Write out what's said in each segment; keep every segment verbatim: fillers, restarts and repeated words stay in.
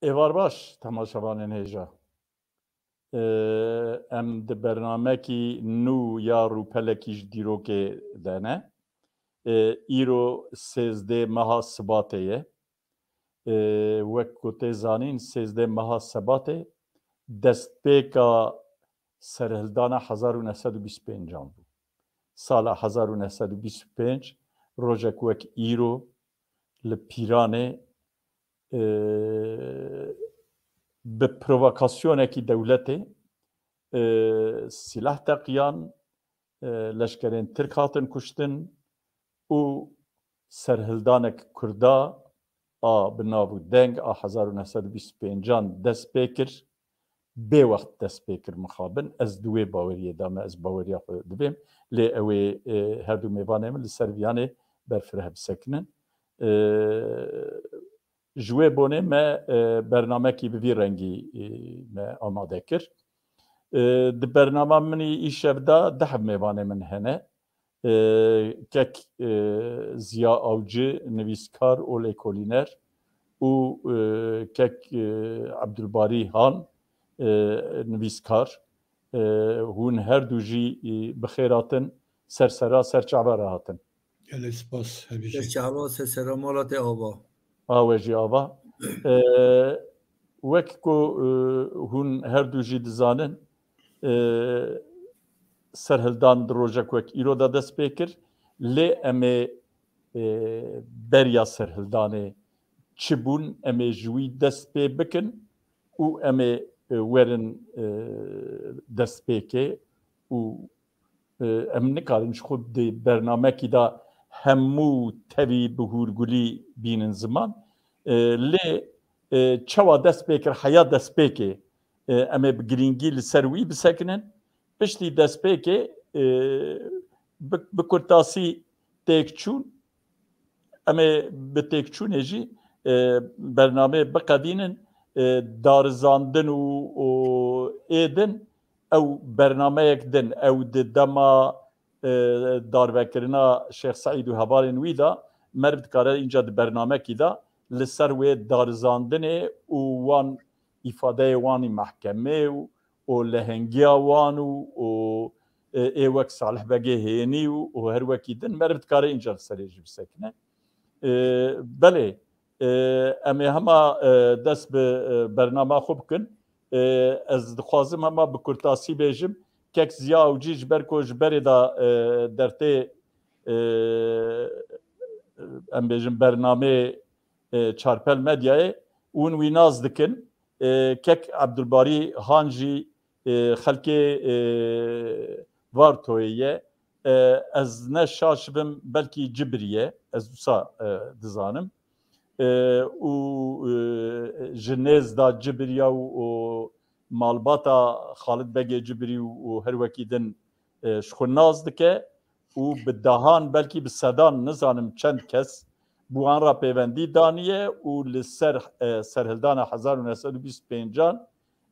Êvar baş, temaşevanên hêja. Ee, em di bernamekî nû ya rûpelekî ji dîrokê de ne. Ee, îro sêzdeh meha Sibatê ye. Ee, wek ku tê zanîn, sêzdeh meha Sebatê destpêka serhildana hezar û neh sed û bîst û pêncan bû. Sala hezar û neh sed û bîst û pênc, rojek wek îro, li Pîranê, e, bi provokasyonekî dewletê, e, sîlah teqiyan, e, leşkerên Tirk hatin kuştin û serhildanek Kurda a bi nav û deng a hezar û neh sed û bîst û pêncan dest pê kir. Bê wext dest pê kir mixabin. Ez di wê baweriyê de me, ez baweriya xwe dibêm. Lê ew ê, e, her du mêvanê min li ser viyanê berfireh bisekinin. E, ji wê bonê me, e, bernamekî bi vî rengî, e, me amade kir. E, di bernama min î îşev de deh mêvanê min hene. E, kek, e, Ziya Avcı, nivîskar û lêkolîner, û, e, kek, e, Abdulbarî Han, e, nivîskar. E, hûn her du jî, e, bi xêr hatin, ser sera, ser çava re hatin. Gelek spas, hevî jî. Ser çava, ser sera mala te ava. A we jî ava. E, wek ku, e, hûn her du jî dizanin, e, serhildan di rojek wek îro de dest pê kir, lê em ê, e, beriya serhildanê çi bûn, em ê ji wî dest pê bikin û em ê, e, werin, e, destpêkê û, e, em nikarin ji xwe di bernamekî de hemû tevî bi hûrgulî bînin ziman. E, lê, e, çawa dest pê kir, heya destpêkê, e, em ê bi girîngî li ser wî bisekinin. Piştî destpêkê, e, bi, bi kurtasî têk çûn. Em ê bi têkçûnê jî, e, bernameyê biqedînin, e, darizandin û, û ê din ew bernameyek din, ew di dema, e, darvekirina Şêx Seîd û hevalên wî de, meriv dikare înca di bernamekî de li ser wê darizandinê û wan îfadeyê wan î mehkemê û, û lehengiya wan û, û, e, ê wek Salih Begê Hênî û, û her wekî din meriv dikare înca li serê jî bisekine. E, belê, e, em ê hema, e, dest bi, e, bernama xwe bikin. E, ez dixwazim hema bi kurtasî bêjim, kek Ziya Awcî ji ber ku ji berê de, e, dertê, e, em bêjin bernamê, e, Çarpel Medyayê, hûn wî nas dikin. E, kek Ebdulbarî Han jî, e, xelkê, e, Vartoyê ye. E, ez ne şaş bim, belkî Cibirî ye. Ez wisa, e, dizanim. E, û, e, ji nêz de Cibirî ya û, û malbata Xalid Begê Cibirî û, û her wekî din, e, ji xwe nas dike û bi dehan, belkî bi sedan, nizanim çend kes bi wan re pêvendî daniye û li ser, e, serhildana hezar û neh sed û bîst û pêncan,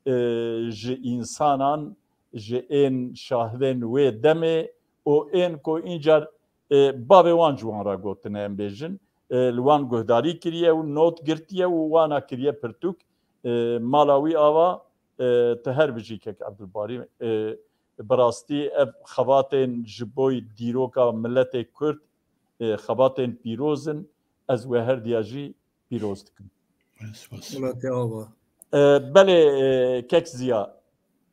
e, ji însanan, ji ên şahidên wê demê û ên ku încar, e, bavê wan ji wan re gotine, em bêjin, e, li wan guhdarî kiriye û not girtiye û wana kiriye pirtûk. E, mala wî ava, e, tu her bijî kek Ebdulbarî. E, bi rastî ev xebatên ji boy dîroka miletê Kurd, e, xebatên pîroz in. Ez we her diya jî pîroz dikim. Spas. Miletê ava. E, belê, e, kek Ziya,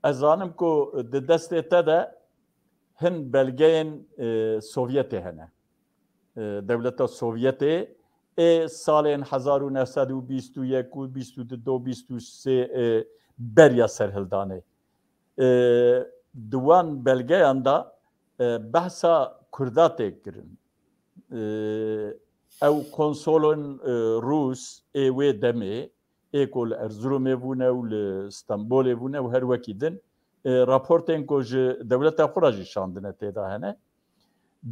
ez zanim ku di destê te de hin belgeyên, e, Sovyetê hene. E, dewleta Sovyetê ê salên hezar û neh sed û bîst û yek û bîst û du, bîst û sê, e, beriya serhildanê. E, di wan belgeyan de, e, behsa Kurda tê kirin. E, ew konsolên, e, Rûs ê wê demê, ê ku li Erzurumê bûne û li Stenbolê bûne û her wekî din, e, raportên ku ji dewleta xwe re jî şandine tê de hene.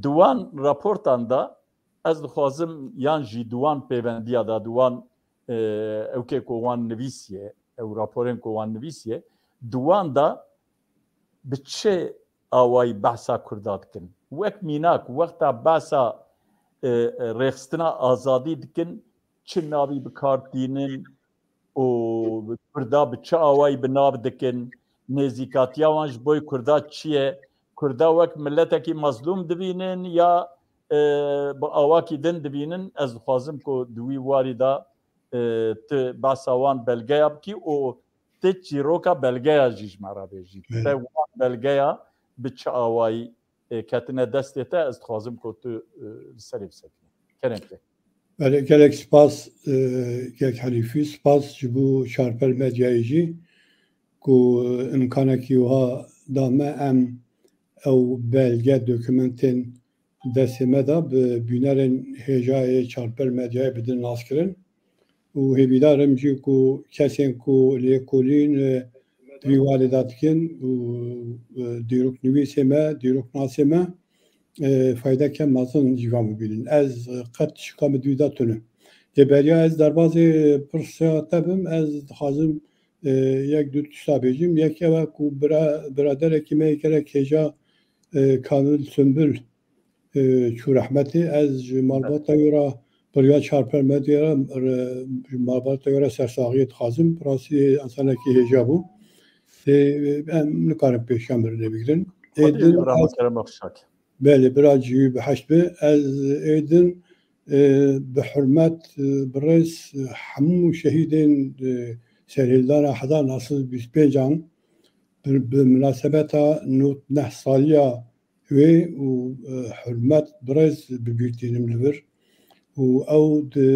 Di wan raportan de ez dixwazim, yan jî di wan pêvendiya de, di wan, e, ewkê ku wan nivîsiye, ew raporên ku wan nivîsiye, di wan de bi çi awayî behsa Kurda dikin? Wek mînak, wexta behsa, e, e, rêxistina azadî dikin, çi navî bi kar tînin, û Kurda bi çi awayî bi nav dikin, nêzîkatiya wan ji bo Kurda çi ye? Kurda wek miletekî mezlûm dibînin ya, e, bi awakî din dibînin? Ez dixwazim ku di wî warî de, e, tu behsa wan belgeya bikî û tu çîroka belgeya jî ji me re bêjî. Evet. Te wan belgeya bi çi awayî, e, ketine destê te, ez dixwazim ku tu, e, li serê bisekinî. Kerem te. Belê, gelek spas, e, kek Helîfî, spas ji bo Çarper Medyayê jî ku, e, imkanekî wiha da me em ew belge, dokumentên destê me de bi bînerên hêjayê Çarper Medyayê bidin naskirin. Û hêvîdar im jî ku kesên ku lêkolîn, e, di vî warê de dikin û, e, dîroknivîsê me, dîroknasê me, e, faydeke mezin ji van bibînin. Ez, e, qet şika min di wî de tune. Lê beriya ez derbazê pirsa te bim, ez dixwazim, e, yek du tişta bêjim. Yek ew e ku bira-, biraderekî me yê gelek hêja, e, Kamil Sumbul, e, çû rehmetê. Ez ji malbata wî re, beriya Çarper Medyayê re, re, ji malbata wî re sersaxiyê dixwazim. Bi rastî însanekî hêja bû. Lê, e, em nikarin pêşiya mirinê bigirin. Ê Xwedê din wî bi rehma ez kerema xişak. Belê, bira cî wî bi heşt be. Ez ê din, e, bi hurmet, e, bi rêz, e, hemû şehîdên, e, serhildana hezar neh sed û bîst pêncan bi, bi minasebeta nod neh saliya wê û, e, hurmet bi rêz bi bîr tînim li vir û ew di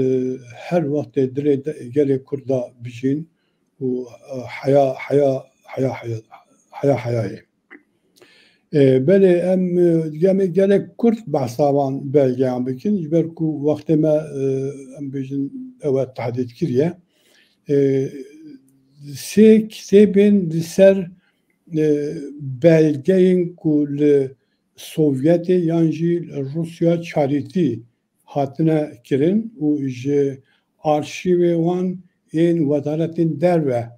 her wextê dilê de, gelê Kurd de bijîn û, e, heya, heya, heya, heya, heya, heya ye. E, belê em, e, em ê gelek kurt behsa van belgeyan bikin, ji ber ku wextê me, e, em bêjin ew e tehdîd kiriye. E, sê kitêbên li ser, e, belgeyên ku li Sovyetê yan jî Rûsya çarîtî hatine kirin û ji arşîvê wan ên wezaretên derve,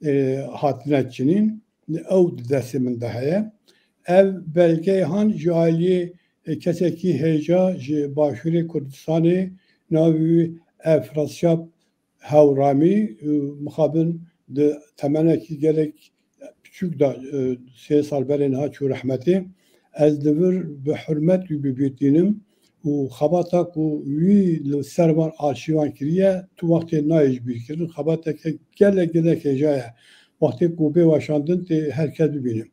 e, hatine çinîn, ew di destê min de heye. Ev belgeyê han ji aliyê, e, kesekî hêja ji Başûrê Kurdistanê, navê wî Efrasyab Hewramî, e, mixabin di temenekî gelek piçûk de, e, sê sal berê niha çû rehmetê. Ez li vir bi hurmet wî bi bîr tînim û xebata ku wî li ser van arşîvan kiriye, tu wextê nayê ji bîr kirin. Xebateke gelek, gelek hêja ye. Wextê ku bê weşandin tê her kes bibîne.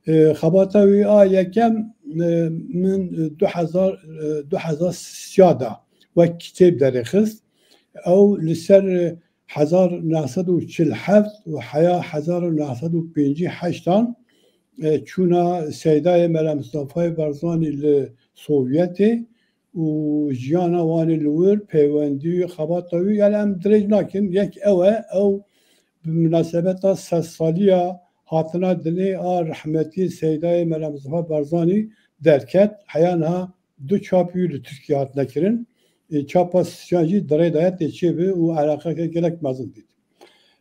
E, xebata wî a yekem, e, min du hezar, e, du hezar sisiya de wek kitêb derêxist. Ew li ser, e, hezar neh sed û çil heft û heya hezar neh sed û pêncî heştan, e, çûna Seydayê Mela Mistefayê Barzanî li Sovyetê û jiyana wan ê li wir, peywendî wî, xebata wî, yani em dirêj nakin, yek ew e, ew bi minasebeta sedsaliya hatina dinê a rehmetî Seydayê Mela Mistefa Barzanî derket, heya niha du çap wî li Tirkiyê hatine kirin. E, çapa sisiyan jî di rê de ye, tê çêbe û eleqeke gelek mezin dît.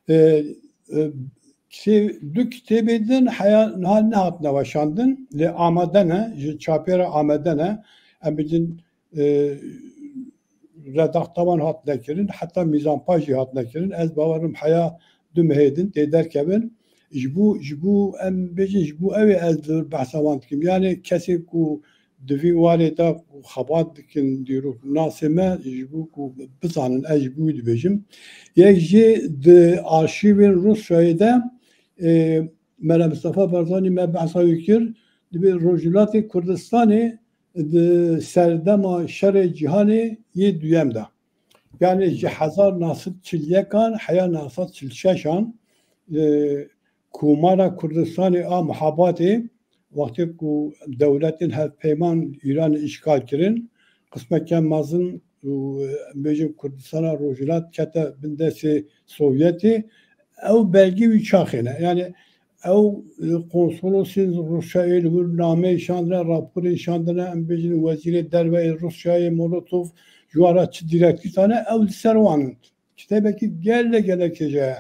E, e, kitê-, du kitêbê din heya niha nehatine weşandin, lê amade ne, ji çapê re amade ne. Em bêjin, e, redakta wan hatine kirin, heta mîzanpaj jî hatine kirin. Ez bawer im heya du mehê din tê derkevin. Ji bo, ji bo em bêjin, ji bo ew ê ez li vir behsa wan dikim. Yani kesê ku di vî warê de xebat dikin, dîroknasê me, ji bo ku bizanin, ez ji bo wî dibêjim. Yek jê di arşîvên Rûsyayê de, e, Mela Mistefa Barzanî me behsa wî kir, dibê Rojhilatê Kurdistanê di serdema şerê cîhanê yê duyem de. Yani ji hezar neh sed çil yekan heya neh sed çil şeşan, e, Komara Kurdistanê a Muhabatê, wextê ku dewletên hevpeyman Îranê îşgal kirin, qismeke mezin û, e, em bêjin Kurdistana Rojhilat kete bin destê Sovyetê, ew belgî wî çaxê ne. Yani ew, e, konsolosên Rûsyayê li wir nameyê şandine, raporên şandine, em bêjin wezîrê derve yê Rûsyayê Molotov ji wan re çi dîrektîf dane, ew li ser wan in. Kitêbekî gelek gelek hêja ye.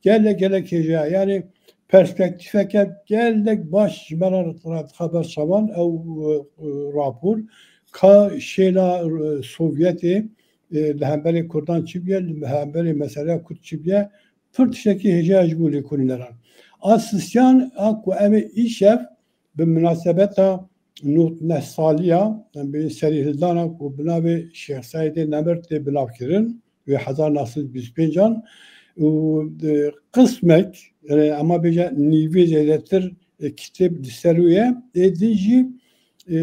Gelek gelek hêja ye. Yani perspektîfeke gelek baş ji me re dixebit çavan ew, e, e, rapor. Ka şêla, e, Sovyetê, e, li hemberê Kurdan çi bûye, li hemberê meseleya Kurd çi bûye, pir tiştekî hêja ji bo lêkolîneran. A sisyan a ku em ê îşev bi minasebeta nod neh saliya, em bê serîhildana ku bi navê Şêx Seîdê Nemir tê bilav kirin, wê hezar neh sed bîst pênc an û, e, qismek, e, ema bêje nîvê zêdetir, e, kitêb li ser wê ye. Ê din jî, e,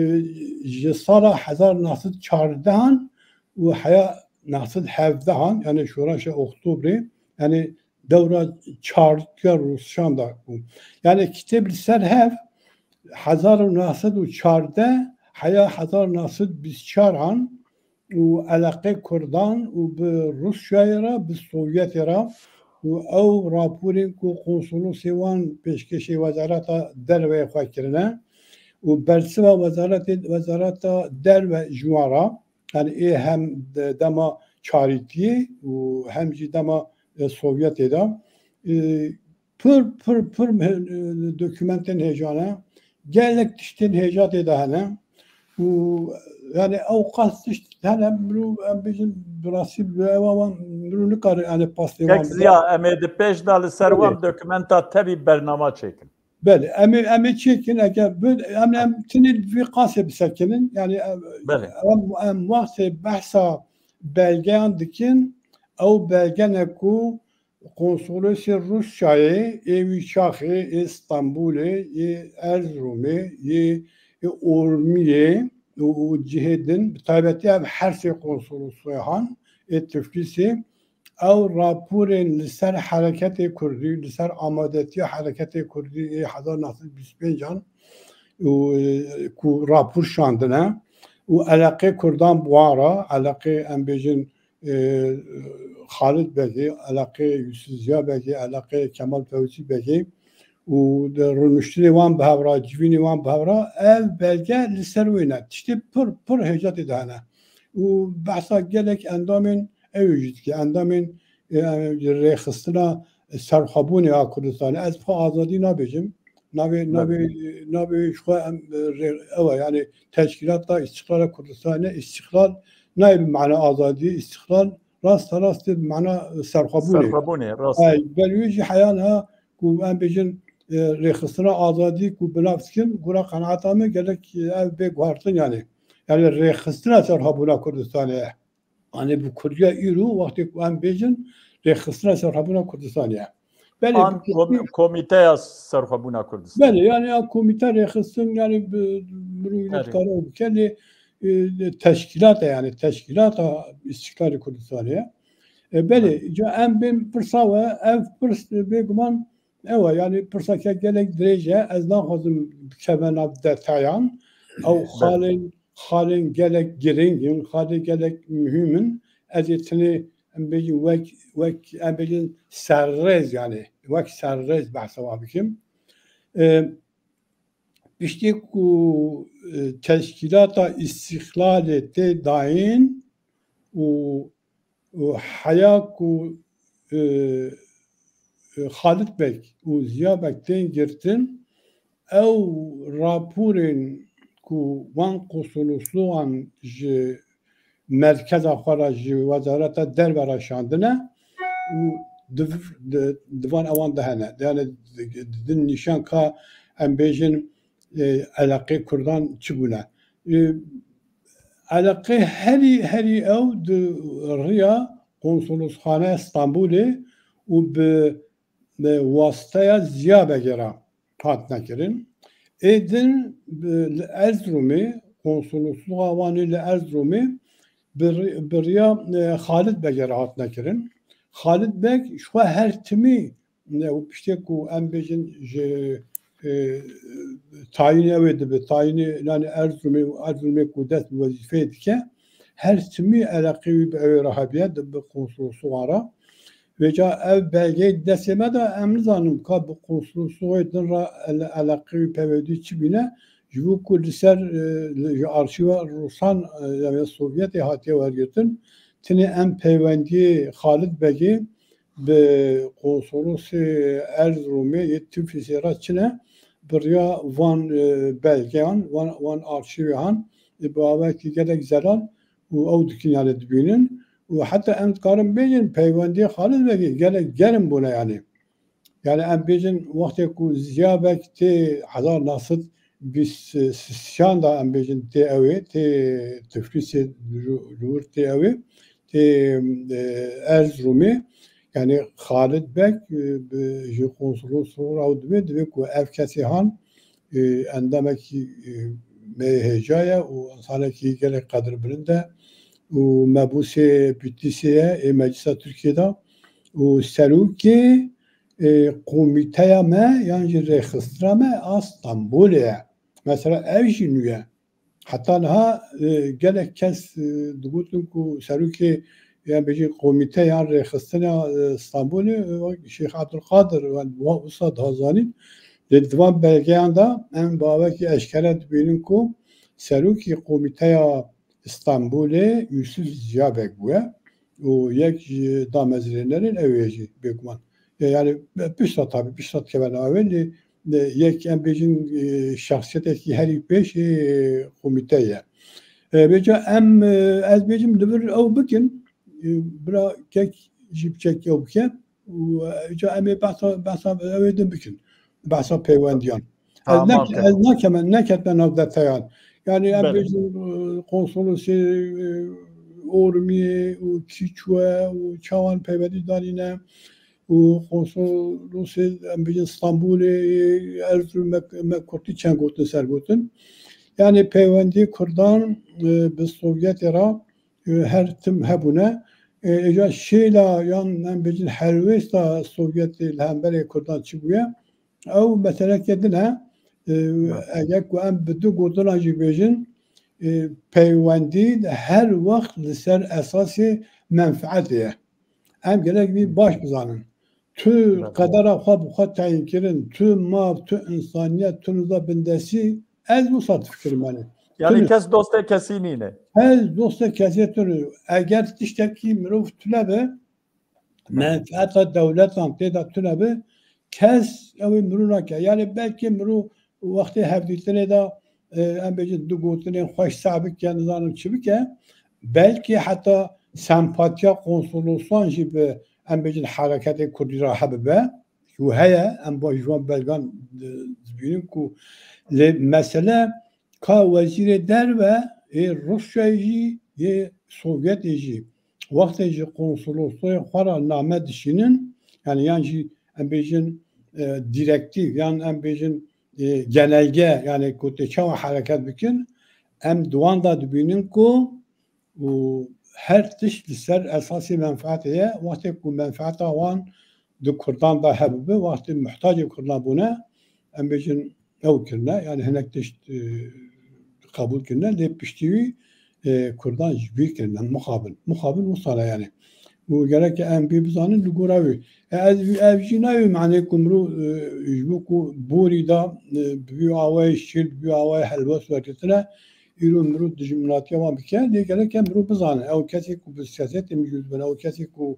ji sala hezar neh sed çardehan û heya neh sed hevdehan, yani şoreşa Oktobrê, yani dewra çardiya Rûsyan da bû. Yani kitêb li ser hev hezar û neh sed û çardeh heya hezar neh sed bîst çar han û eleqê Kurdan û bi Rûsyayê re, bi Sovyetê re û ew raporên ku konsolosê wan pêşkêşê Wezareta Derve xwe kirine û bersiva wezaretê, Wezareta Derve ji wan re, yani ê hem de-, dema çarîtiyê û hem jî dema, e, Sovyetê de, e, pir, pir, pir mih-, e, dokumentên hêja ne. Gelek tiştên hêja tê de hene. Û yani ew qas tişt hene, mirov, em bêjin, bi rastî bi ewa wan mirov nikare, yani pastê wan Kek bide. Ziya, em ê di pêş de li ser Belê. wan dokumenta tevî bernama çêkin. Belê, em ê, em ê çêkin, eger bi-, em, em tinê vê qasê bisekinin, yani em, Belê. em, em wextê behsa belgeyan dikin, ew belge ne ku konsolosê Rûsyayê, ê wî çaxê, ê Stenbolê, ê Erziromê, ê, ê Ormiyê û, û cihê din, bi taybetî ev her sê konsolosê han, ê Tiflîsê, ew raporên li ser hereketê kurdî, li ser amadetiya hereketê kurdî ê hezar neh sed bîst pênc an û, e, ku rapor şandine û eleqê kurdan bi wan re, eleqê em bêjin, e, Xalid Begê, eleqê Yusuf Ziya Begê, eleqê Kemal Fewzî Begê û di rûniştinê wan bi hev re, civînê wan bi hev re, ev belge li ser wê ne. Tiştê pir, pir hêja tê de hene. Û behsa gelek endamên ew jî dike. Endamên, e, rêxistina serxwebûnê a Kurdistanê. Ez bi xwe azadî nabêjim. Navê, Belê. navê, navê ji xwe em, e, rê-, ew e, yani Teşkilata İstiklala Kurdistanê, îstiklal nayê bi mana azadî, îstiklal rasta rast tê bi mana serxwebûnê. Serxwebûnê, rast. Ay, belê wê jî heya niha ku em bêjin, e, rêxistina azadî ku bi nav dikin, gora qenaeta min gelek, e, ev bê guhartin yani. Yani rêxistina serxwebûna Kurdistanê ye. Yani bi kurdiya îro wextê ku em bêjin rêxistina serxwebûna Kurdistanê ye. Belê, An bi kom-, komîteya serxwebûna Kurdistanê. Belê, yani ya komîte rêxistin yani bi, bi rûyî Erê. dikare ew bike lê, e, teşkîlat e yani teşkîlata îstîklalê Kurdistanê ye. E, belê, Belê. ca em bên pirsa we, ev pirs bêguman ew e, yani pirseke gelek dirêj e, ez naxwazim bikeve nav detayan. Ew Belê. xalên, xalên gelek giring in, xalê gelek muhîm in. Ez ê tenê, em bêjin, wek, wek, em bêjin serrêz, yani wek serrêz behsa wan bikim. E, piştî ku, e, teşkîlata îstîqlalê tê dayîn û, û heya ku, e, e, Xalid Beg û Ziya Beg tên girtin, ew raporên ku wan konsolosluğan ji merkeza xwe re, ji Wezareta Derve re şandine û di, di, di van ewan de hene. Yani di, di din nîşan ka em bêjin, e, eleqê Kurdan çi bûne. E, eleqê herî, herî ew di riya Konsolosxaneya Stenbolê û bi, bi wasiteya Ziya Begê re hatine kirin. Ê din bi, li Erziromê, konsolosluğa wan ê li Erziromê bi ri-, bi riya, e, Xalid Begê re hatine kirin. Xalid Beg ji xwe her timî, ne, û piştê ku em bêjin ji, e, tayînê ew ê dibe, tayînê, yani Erziromê û Erziromê ku dest bi wezîfeyê dike, her timî eleqê wî bi ew ê re hebiye, di, bi konsolosluğa re. Vêca ev belgeyê destê me de em nizanin ka bi konsolosluğê din re ele-, eleqê wî peyvendî çi bîne, ji bo ku li ser, e, li, ji arşîva Rûsan, e, ya, ya Sovyetê hatiye wergirtin, tenê em peywendiyê Xalid Begê bi konsolosê Erziromê yê Tiflisê re çi ne, bi riya van, e, belgeyan, van, van arşîvehan, e, bi awayekî gelek zelal û ew dikin, yani dibînin. û heta em dikarin bêjin peywendiya Xalid Begê gelek germ bûne yanî. Yani em bêjin wextê ku Ziya Beg tê hezar neh sed bîst şeşan da em bêjin tê ew ê, tê Tiflisê li wir tê ew ê, tê, e, Erzurumê, yani Xalid Beg, e, bi, ji konsolosluğa ew dibê, dibê ku ev kesê han, e, endamekî, e, M H A ye û insanekî gelek qedirbilind e û mebûsê Bitlîsê ye, ê Meclisa Tirkiyê de û serokê, e, komîteya me yan jî rêxistina me a Stenbolê ye. Mesela ev jî nû ye. Heta niha, e, gelek kes, e, digotin ku serokê, yan bêjî komîte yan rêxistina, e, Stenbolê, e, Şêx Ebdulkadir, wan wisa dihazanîn. Lê di van belgeyan de em bi awekî eşkere dibînin ku serokê komîteya Stenbolê Yusuf Ziya Beg bûye û yek ji damezrênerên ew ê jî bêguman. E, yani pişta tabi, pişta dikeve navê, lê, e, yek em bêjin, e, şexsiyetekî herî pêş ê komîteyê ye. E, vêca em, e, ez bêjim li vir ew bikin, e, bira kek jî biçek ew bike. Û, e, ca em ê behsa, behsa ew ê din bikin. Behsa peywendiyan. Ez Tamam, nek-, ez nekeme, neketme nav deteyan. Yani em Belê. bêjin, e, konsolosê, e, Urmiyê û kî çûye û çawan peywendî danîne û konsolosê, em bêjin, Stenbolê, e, Erzurum me, me kurtî çend gotin ser gotin. Yani peywendî Kurdan, e, bi Sovyetê re, e, her tim hebûne. E, êca şêla yan em bêjin helwêsta Sovyetê li hemberê Kurdan çi bûye? Ew meseleke din e. E, Evet. eger ku em bi du gotina jî bêjin, e, peywendî her wext li ser esasê menfeetê ye. Em gerek vî baş bizanin. Tu Evet. qedera xwe bi xwe teyîn kirin, tu maf, tu însaniyet, tu niza bindestî, ez wisa difikirim, yani. Yani Tune. kes dostê kesî nîne. Ez dostê kesê tune. Eger tiştekî mirov tune be, Belê. menfeeta dewletan tê de tune be, kes ew ê mirov nake. Yani belkî mirov wextê hevdîtinê de, e, em bêjin du gotinên xweş seh bike, nizanim çi bike, belkî heta sempatiya konsoloslan jî bi, em bêjin, hereketê kurdî re hebibe. Û heye, em ba ji wan belgan, e, dibînin ku lê mesele ka wezîrê derve ê Rûsyayê jî, yê Sovyetê jî wextê ji konsolosloyê xwe re name dişînin, yani yan jî em bêjin, e, direktîf yan em bêjin, e, genelge, yani ku tê çawa hereket bikin, em di wan de dibînin ku û her tişt li ser esasê menfeetê ye. Wextê ku menfeeta wan di Kurdan de hebibe, wextê muhtacê Kurdan bûne, em bêjin ew kirine, yani hinek tişt, e, qebûl kirine, lê piştî wî, e, Kurdan ji bîr kirine, mixabin. Mixabin wisa ne yani. Û gerek em bî bizanin li gora wî. E, ez, ev jî nayê manê ku mirov, e, ji bo ku borî da, e, bi vî awayê şîr, bi vî awayê helwest wergirtine, îro mirov dijminatiya wan bike, lê gerek e mirov bizane. Ew kesê ku bi siyasetê mijûl dibin, ew kesê ku,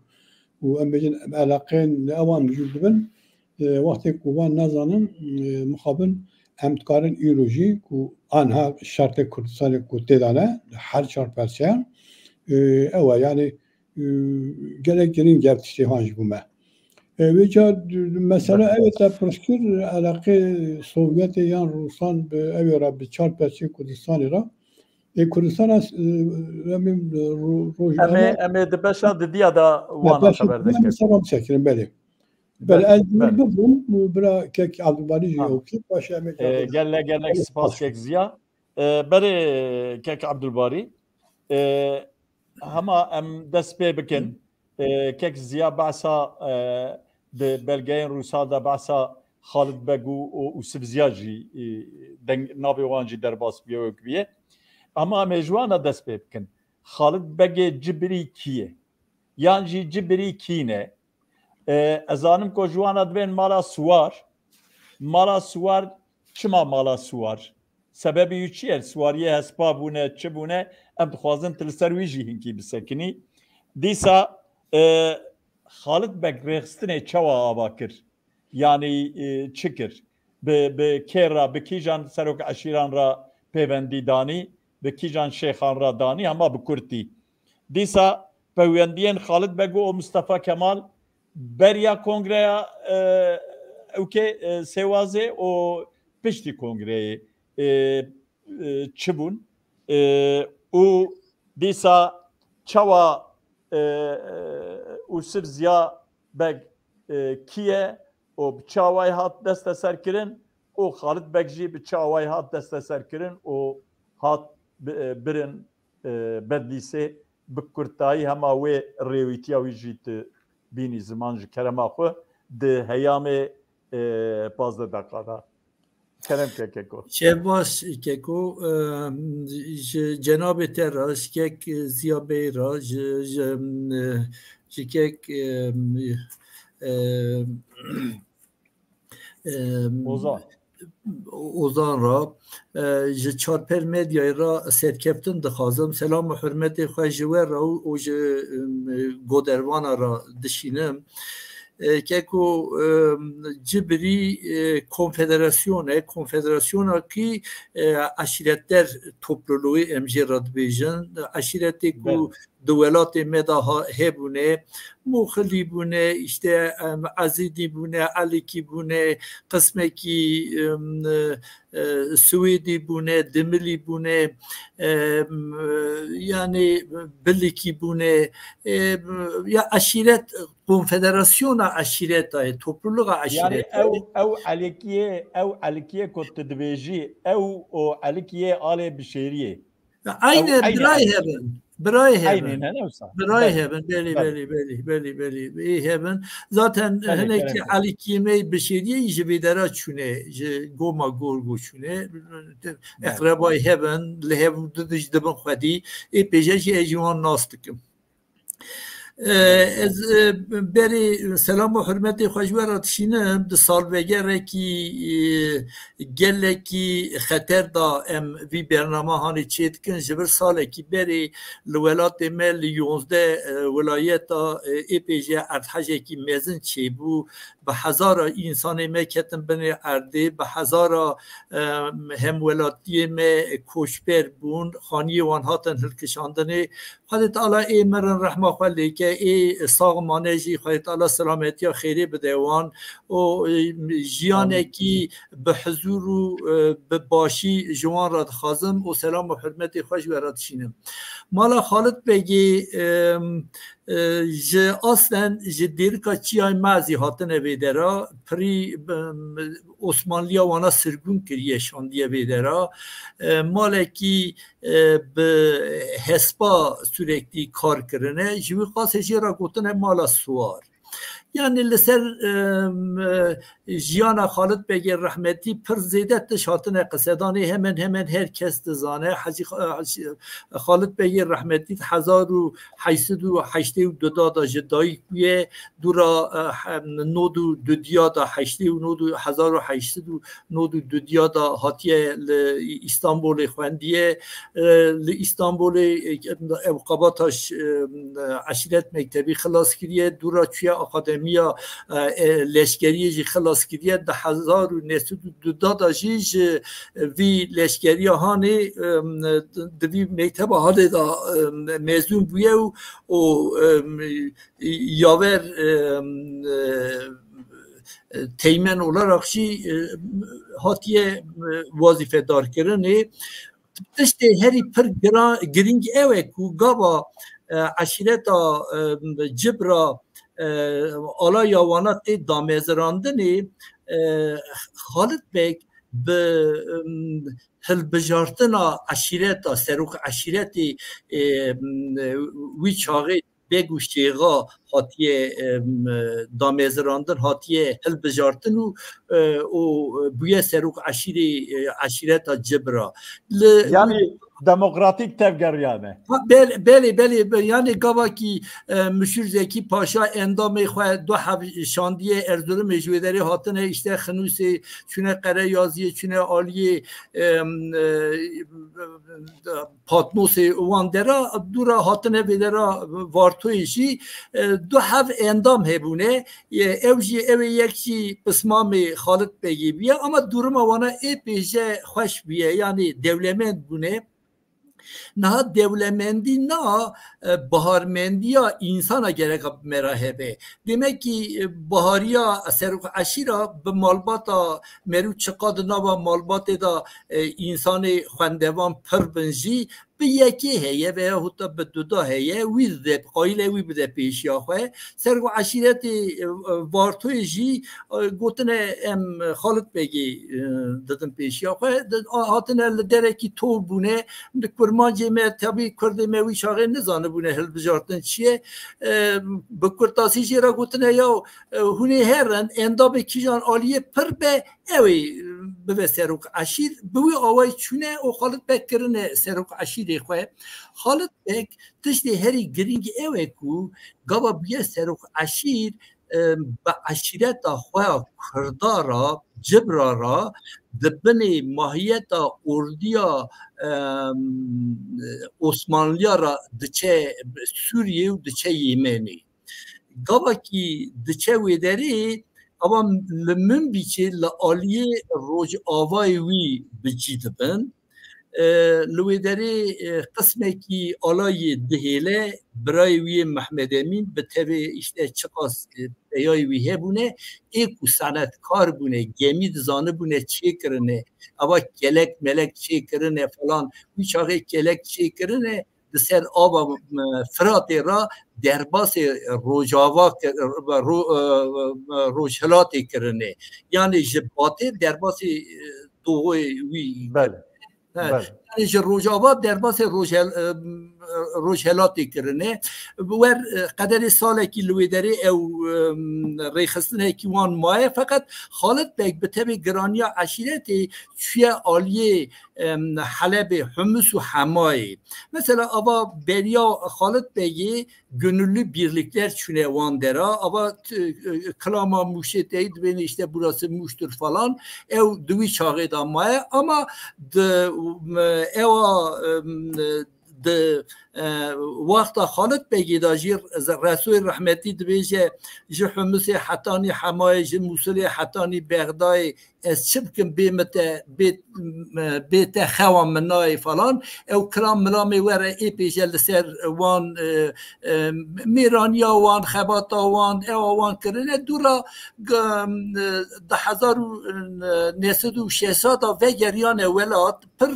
ku em bêjin, eleqeyên li ewan mijûl dibin, e, wextê ku wan nazanin, e, mixabin em dikarin îro jî ku anha şertê Kurdistanê ku tê de ne, her çar perçeyan, e, ew e, yani, e, gelek girîng ev tiştê han ji bo me. E, vêca d-, d-, mesela Evet. ew ê te pirs kir, eleqê Sovyetê yan Rûsan bi ew ê re, bi çar perçeyên Kurdistanê re. Ê Kurdistana, e, em ê, e, ro-, Em ê, rojname em ê di beşa didiya de wana beşa xeber didiya dikin. Em ê selam çekirin, belê. Belê, Belê, ez belê. bibim û bira kek Abdulbarî jî Ha. ew kir, paşê em ê E, gel-, gelek, gelek Belê, spas baş. kek Ziya. E, berê kek Abdulbarî. E, hema em dest pê bikin. E, kek Ziya behsa, e, di belgeyên Rûsa de behsa Xalid Beg û, û Ûsif Ziya jî, e, deng, navê wan jî derbas bûye wek bûye. Ama em ê ji wan re dest pê bikin. Xalid Begê Cibrî kî ye? Yan jî Cibrî kî ne? E, ez zanim ku ji wan re dibên mala Siwar. Mala Siwar, çima mala Siwar? Sebebî wî çi ye? Siwariyê hespa bûne, çi bûne? Em dixwazin tu li ser wî jî hinkî bisekinî. Dîsa, e, Xalid Beg rêxistinê çawa ava kir? Yanî, e, çi kir? Bi, bi kê re, bi kîjan serok eşîran re pêvendî danî, bi kîjan şêxan re danî, hema bi kurtî. Dîsa peywendiyên Xalid Bego û Mustafa Kemal beriya kongreya, e, ewkê, e, Sêwazê û piştî kongreyê, e, e, çi bûn? E, û dîsa çawa, e, e, Ûsif Ziya Beg, e, kî ye û bi çi awayî hat desteserkirin û Xalid Beg jî bi çi awayî hat desteserkirin û hat bi-, e, birin, e, Bedlîsê, bi kurtayî hema wê rêwîtiya wî jî tu bînî ziman ji kerema xwe di heyamê, e, pazdeh deqa de. Kerem ke Keko. Çebaş Keko, e, ji cenabê te re, ji kek Ziya Bey re, ji, ji, e, ji kek, e, e, e, Ozan. Ozan re, e, ji Çarpêl Medyayê re serkeftin dixwazim. Selam û hurmetê xwe ji we re û, û ji, e, godervana re dişînim. E, Keko, e, cibirî, e, konfederasyon e, konfederasyona kî, e, eşîretler topluluğu em jê re dibêjin. Eşîretê ku Belê. di welatê me de ha-, hebûne, Muxilî bûne, işte, em, Ezîdî bûne, Elikî bûne, qismekî, em, e, Swêdî bûne, Dimilî bûne, em, yani Bilikî bûne, em, ya eşîret, konfederasyona eşîreta ye, topluluğa Yani eşîreta ew, ye. ew Elikiyê, ew Elikiyê ku tu dibêjî, ew û Elikiyê alê Bişêriyê. Ya, Ew aynı aynı birayê Elikiyê. hebin. Birayê Aynı hebin. ne, ne wisa? Birayê Belê. hebin. Belê, Belê. belê, belê, belê, belê. Ê hebin. Zaten Belê, hinekî kerem. Elikiyê me Bişêriyê ji vê dera çûne, ji Goma Gorgo çûne. Belê. Eqrebayê hebin, li hev didij dibin xwedî. Ê pêje jî ez ji wan nas dikim. E, ez, e, berê selam û hurmetê xwe ji we re dişînim. Di salvegerekî, e, gelekî xeter de em vî bernama hanê çêdikin. Ji vir salekî berê li welatê me li yonzdeh, e, wilayeta, e, ê pêje erdhejekî mezin çêbû. Bi hezara însanê me ketin binê erdê, bi hezara, e, hemwelatiyê me koçber bûn, xaniyê wan hatin hilkişandinê. Xwedê Teala ê mirin rehma xwe lêke, ê sax mane jî Xwedê Teala selametiya xêrê bide wan û, e, jiyanekî bi huzûr û, e, bi başî ji wan re dixwazim û selam û hurmetê xwe ji we re dişînim. Mala Xalid Begê, e, e, ji aslen ji Dêrika Çiyayê Mazî hatine vê dera, pirî, e, Osmanliya wana sirgûn kiriye, şandiye vê dera. E, malekî e, bi hespa süreklî kar kirine. Ji wî qasê jê re gotine mala Suwar. Yani li ser, em, e, jiyana Xalid Begê rehmetî pir zêde tişt hatine qisedanê, hemen hemen her kes dizane. Hecî Xa-, Hecî Xalid Begê rehmetî di hezar û heşt sed û heştê û du da de ji dayik bûye, dûra, e, he-, nod û dudiya de, heştê û nod û hezar û heşt sed û nod û dudiya de hatiye li Îstanbulê xwendiye. E, li Îstanbulê, e, ew Kabataş, e, Eşîret Mektebî xilas kiriye, dûra çûye akademiya, e, e, leşkeriyê jî xilas kiriye. Di hezar û neh sed û du da de jî ji vî leşkeriya hanê, e, di vî mekteba hanê de, e, mezûn bûye û, û, e, yaver, e, e, teğmen olarak jî, e, hatiye, e, wazîfedarkirinê. Tiştê herî pir gira-, girîng ew e ku gava, e, eşîreta, e, Cibra, e, alaya wana tê damezirandinê, e, Xalid Beg bi, e, hilbijartina eşîreta, serok eşîretê, e, wî çaxê Beg û Şêxa hatiye, em, damezirandin, hatiye hilbijartin û, e, û bûye serok eşîrê, e, eşîreta Cibra. Li Yani demokratîk tevgeriyane. Ha, bel-, belê, belê, be-, yani gavakî, e, Müşir Zekî Paşa endamê xwe du heb şandiye Erzurumê ji wê derê hatine, işte Xinûsê çûne Qereyaziyê, çûne aliyê, em, e, Patmosê wan dera, dûra hatine vê dera Vartoyê jî, e, du hev endam hebûne. E, ew jî, ew ê yek jî pismamê Xalit Begê bûye, ama duruma wana ê pêje xweş bûye, yanî dewlemend bûne. Niha dewlemendî na e, biharmendiya însana gereka bi me re hebe. Demekî e, bihariya serok eşîra bi malbata merû çiqa di nava malbatê de e, însanê xwendevan pir bin jî bi yekê heye veya hûta bi duda heye, wî dide, qayîl e wî bide pêşiya xwe. Serok eşîretê e, Vartoyê jî e, gotine em Xalid Begê e, didin pêşiya xwe. Di- a- Hatine li derekî tor bûne, Li kurmancê me, tabî kurdê me wî çaxê nizanibûne hilbijartin çi ye. E, bi kurtasî jê re gotine, ya e, hûn ê herin, endamê kîjan aliyê pir be, ew ê bibe serok eşîr. Bi wî awayî çûne û Xalid Beg kirine serok eşîrê xwe. Xalid Beg tiştê herî girîng ew e ku gava bûye serok eşîr, e, bi eşîreta xwe ya Kurda re, Cibra re, di binê mahiyeta ordiya, e, Osmanliya re diçe Sûriyê û diçe Yemenê. Gavakî diçe wê derê, ava li Minbicê li aliyê rojavayê wî bi cî dibin. E, li wê derê e, qismekî alayê dihêle, birayê wî yê Mehmed Emîn bi tevê îşte çiqas e, peyayê wî hebûne, ê ku senetkar bûne, gemî dizanibûne çêkirine, ava kelek melek çêkirine falan, wî çaxê kelek çêkirine, di ser ava e, Firatê re derbasê Rojava kir-, ro-, e, e, Rojhilatê kirine. Yanî ji batê derbasê e, doğoyê wî Belê. He, Belê. Yanî ji Rojava derbasê Rojhel-, e, Rojhelatê kirine. Wer e, qederê salekî li wê derê ew e, rêxistinekî wan maye. Feqet Xalid Beg bi tevê giraniya eşîretê çûye aliyê e, Helebê, Humus û Hemayê. Mesela ava beriya Xalid Begê gönüllü birlikler çûne wan dera. Ava t- e, kilama Mûşê teyî dibêne işte burası Muş'tur falan. Ew di wî çaxê de maye ama di, e, ewa, e, di, e, wexta Xalid Begê de jî Resoyê Rehmetî dibêje, ji Humusê hetanî Hemayê, ji Mûsilê hetanî Bexdayê, ez çi bikim bê min te, bê, bê te xewa min nayê falan. Ew kilam milamê were ê pêje li ser wan, e, e, mêraniya wan, xebata wan, ewa wan kirine. Dûra g- e, di hezar û neh sed û şeşa de vegeriyane welat, pir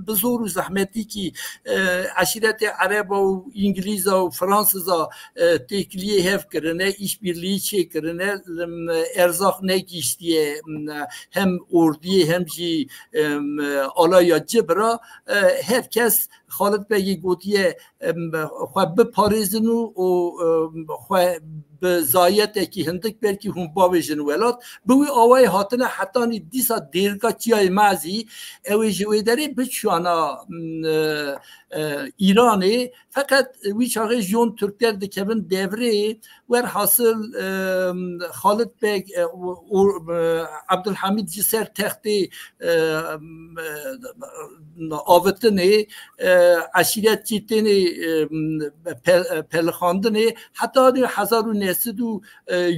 bi zor û zehmetîkî e, eşîretê Ereba û Îngilîza û Fransiza e, têkiliyê hev kirine, îşbirlîyî çêkirine, lim, erzaq negihîştiye, m, hem ordiyê hem jî, em, alaya Cibra, e, her kes Xalid Begî gotiye, em, xwe biparêzin û, û, em, xwe bi zayetekî hindik belkî hûn bavêjin welat. Bi wî awayî hatine hetanî dîsa dêrika Çiyayê Mezî, ew ê ji wê derê biçûyana, m, e, e, Îranê. Feqet wî çaxê Jiyonturkler dikevin devrê. Werhasil, e, Xalid Beg, e, û, û, e, Abdulhamid ji ser textê, e, e, avitinê, e, eşîret jî tênê, e, pe- pelixandinê. Heta di hezar û neh sed û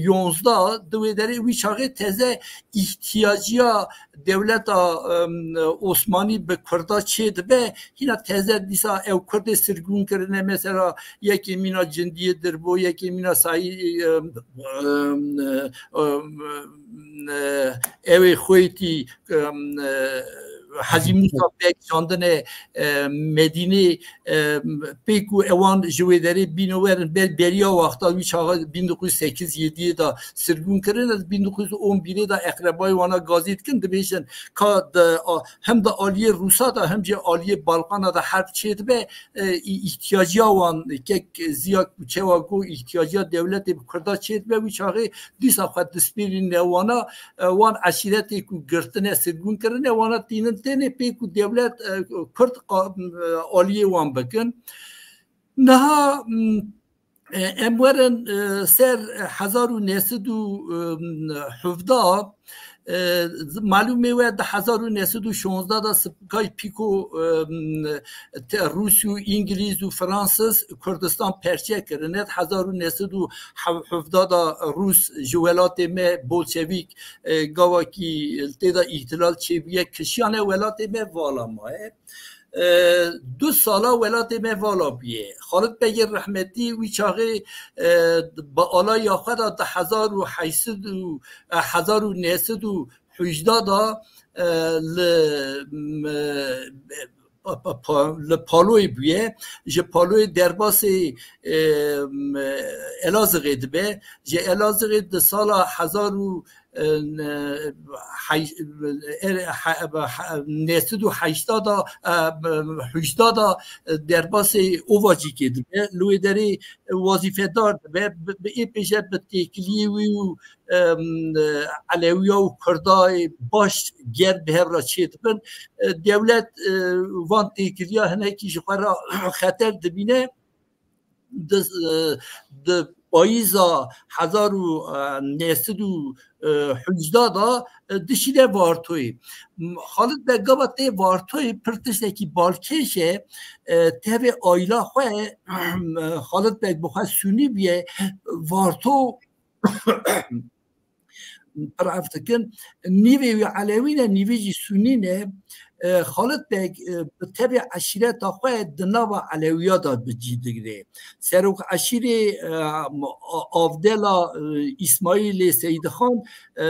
yonzdeh di wê derê wî çaxê teze îhtiyaciya dewleta, em, Osmanî bi Kurda çê dibe. Hîna teze dîsa ew Kurdê sirgûn kirine, mesela yekê mîna Cindiyê Dirbo, yekê mîna Sayî, em, em, em, e, ew ê Xwêtî, em, e, Hecî Mûsa Beg şandine, e, Medînê, e, pê ku ewan ji wê derê bîne werin, ber-, beriya wexta wî çaxa bin dokuz yüz sekiz yediyê de sirgûn kirine, bin dokuz yüz on birê de eqrebayê wana gazî dikin, dibêjin ka di, a, hem di aliyê Rûsa de hem jî aliyê Balkana de herb çêdibe, e, î-, îhtiyaciya wan kek ziya ku çewa ku îhtiyaciya dewletê bi Kurda çêdibe, wî çaxê dîsa xwe dispêrîne wana, e, wan eşîretê ku girtine, sirgûn kirine, wana tînin tênê pê ku dewlet, e, Kurd qa-, e, aliyê wan bikin. Niha, m, e, em werin, e, ser hezar û neh sed û hevdeh, e, malûmê we di hezar û neh sed û şonzdeh de sipikay Pîko, e, te-, Rûs û Îngilîz û Fransiz Kurdistan perçe kirine. Di hezar û neh sed û hevdeh de Rûs ji welatê me Bolşevîk, e, gavakî tê de îhtilal çêbûye, kişiyane welatê me vala maye. E, du sala welatê me vala bûye. Xalid Begê rehmetî wî çaxê, e, bi alaya xwe de di hezar û heşt sed û, e, hezar û neh sed û hejda de, e, li, m, pa-, pa-, pa-, li Paloyê bûye. Ji Paloyê derbasê, e, m, Elazığê dibe. Ji Elazığê di sala hezar û, e, n-, hay-, e, he-, he-, neh sed û heştê de, e, hejda de, e, derbasê Ovacîkê dibe. Li wê derê wazîfedar dibe. Bi, bi ê pêşe bi têkiliyê wî û, em, Elewiya û Kurda baş ger bi hev re çêdibin. E, dewlet, e, van têkiliya hinekî ji xwe re xeter dibîne. Di, e, di payîza hezar û neh sed û hejda de, e, dişîne Vartoyê. Xalid Beg gava tê Vartoyê pir tiştekî balkêş e. E, tevê aîla xwe, e, Xalid Beg bi xwe Sûnî bûye. Varto pir ef dikin. Nîvê wî Elewî ne, nîvê jî Sûnî ne. E, Xalid Beg, e, bi tevê eşîreta xwe di nava Elewiya de bi cî digire. Serok eşîrê, e, Avdela, e, Îsmaîlê Seyîdxan, e,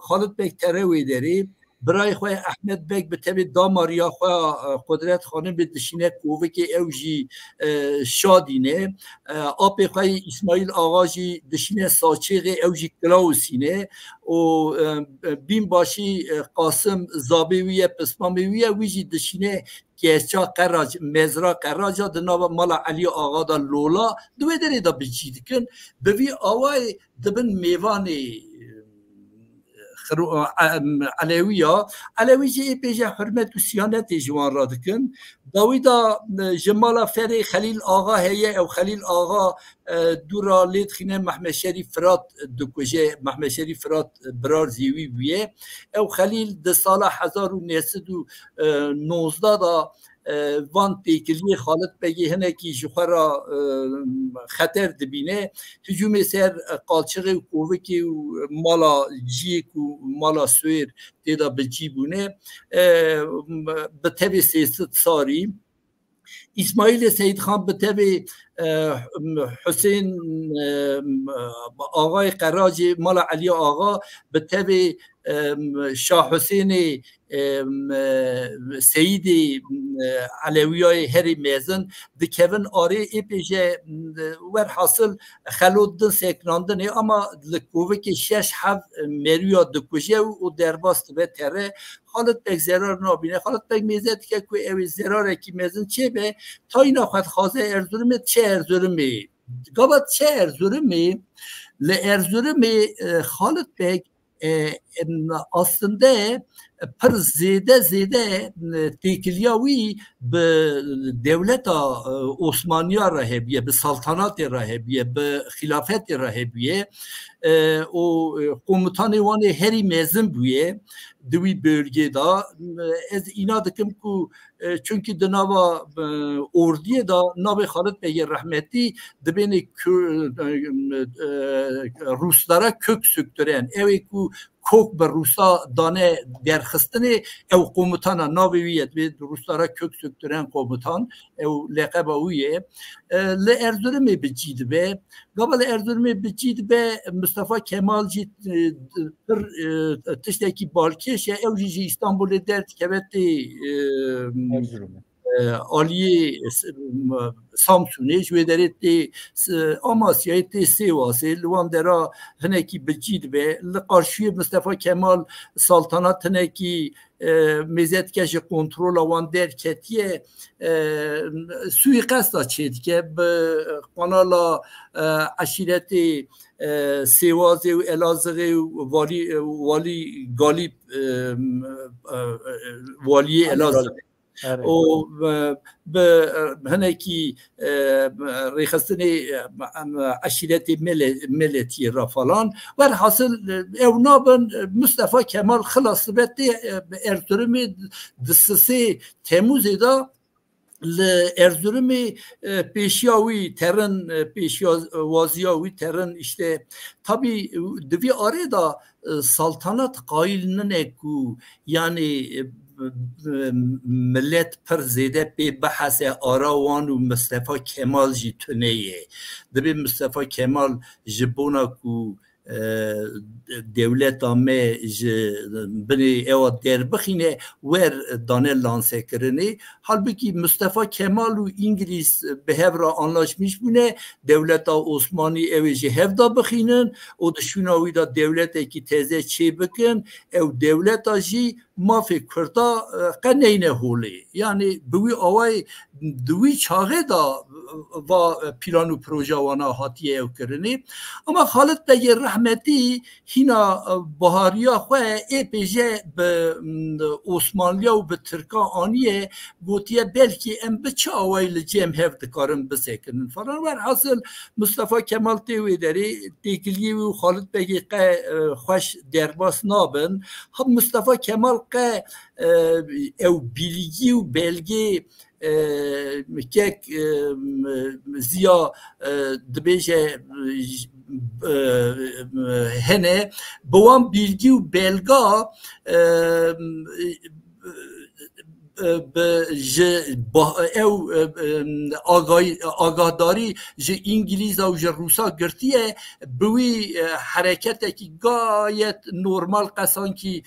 Xalid Beg tere wê derê. Birayê xwe Ehmed Beg bi tevê damariya xwe, e, Qudret Xanimê dişîne Kovikê, ew jî, e, Şadî ne. E, apê xwe yê Îsmaîl Axa jî dişîne Saçêxê, ew jî Kilawusî ne. Û, e, bînbaşî, e, Qasim zabê wî ye, pismamê wî ye, wî jî dişîne Keça Qerac, mezra Qeraca di nava mala Elî Axa de Lola, di wê derê de bi cî dikin. Bi vî awayê dibin mêvanê, e, Xiro-, e, em, Elewiya. Elewî jî ê pêşe hurmet û siyanetê ji wan re dikin. Dawî de, e, ji mala ferê Xelîl Axa heye, ew Xelîl Axa, e, dûra lê dixîne Mehmed Şerîf Firat dikuje. Mehmed Şerîf Firat, e, birar zêwî bûye. Ew Xelîl di sala hezar û neh sed û nozda de, e, van têkiliyê Xalid Begê hinekî ji xwe re, e, xeter dibîne. Hicûmê ser, e, Qalçixê û Kovikê û mala Ciyêk û mala Suêr tê de bi cî bûne. E, bi tevê sê sed sarî. Îsmaîlê Seyîdxan bi tevê, e, Husên, e, Axayê Qeracê, mala Elî Axa, bi tevê, e, Şah Husênê, e, Seyîdê, e, Elewiyayê herî mezin dikevin arê ê pêje, e, werhasil xelot din seknandinê, ama li kovikê şeş hev meriya dikuje û, û derbas dibe tere. Xalid Beg zerar nabîne. Xalid Beg mêze dike ku ew ê zerarekî mezin çêbe, tayîna xwe dixwaze Erzurumê, diçe Erzurumê. Gava diçe Erzurumê, li Erzurumê, e, Xalid Beg, e, em, aslinde pir zêde zêde, e, têkiliya wî bi dewleta, e, Osmaniya re hebiye, bi saltanatê re hebiye, bi xilafetê re hebiye. E, û, e, komutanê wan ê herî mezin bûye di wî bölgê de. Ez îna dikim ku, e, çunkî di nava, e, ordiyê de navê Xalid Begê rehmetî dibêne Kür-, e, e, Ruslara kök söktüren. Ew ê ku kok bi Rusa dane derxistinê, ew komutana navê wî ye, dibê Ruslara kök söktüren komutan, ew leqeba wî ye. E, li Erzurumê bi cî dibe. Gava li Erzurumê bi cî dibe, Mustafa Kemal jî, e, pir, e, tiştekî balkêş e. Ew jî ji Îstanbulê derdikeve tê, e, Erzurumê. E, aliyê, e, Samsunê, ji wê derê tê, e, Amasyayê, tê Sêwasê, li wan dera hinekî bi cî dibe. Li qarşiyê Mustafa Kemal saltanat hinekî, e, mêze dike ji kontrola wan derketiye, e, suîqesta çêdike, bi kanala, e, eşîretê, e, Sêwazê û Elazığê û walî, e, walî Galîb, e, e, e, waliyê Elazığê. Erê. Û, e, bi, e, hinekî, e, rêxistinê, e, em, eşîretê Mele-, Meletiyê re falan. Werhasil, e, ew nabin, e, Mustafa Kemal xilas dibe tê, e, Erzurumê di sisê Temûzê de li Erzurumê, e, pêşiya wî terin, e, pêşiya, e, waziya wî terin, işte, tabî, e, di vî arê de, e, saltanat qayîl nine ku, yanî, e, millet pir zêde pê bihese ara wan û Mistefa Kemal jî tune ye. Dibê Mistefa Kemal ji bona ku dewleta me ji binê ewa derbixîne wer dane lansekirinê. Halbikî Mistefa Kemal û Îngilîz bi hev re anlaşmîş bûne, dewleta Osmanî ew ê ji hev de bixînin û di şûna wî de dewletekî teze çê bikin. Ew dewleta jî mafê Kurda qe neyne holê. Yanî bi wî awayî di wî çaxê de va plan û proja wana hatiye ew kirinê. Ama Xalid Begê rehmetî hîna bihariya xwe ê pêje bi Osmanliya û bi Tirka aniye, gotiye belkî em bi çi awayî li cem hev dikarin bisekinin falan. Werhasil Mustafa Kemal tê wê derê, têkiliyê wî û Xalid Begê qe xweş derbas nabin. Ha Mustafa Kemal qe ew bilgî û belgê kek Ziya dibêje hene bi wan bilgî û belga bi ji ew agahdarî ji Îngilîza û ji Rûsa girtiye, bi wî hereketekî gayet normal qesankî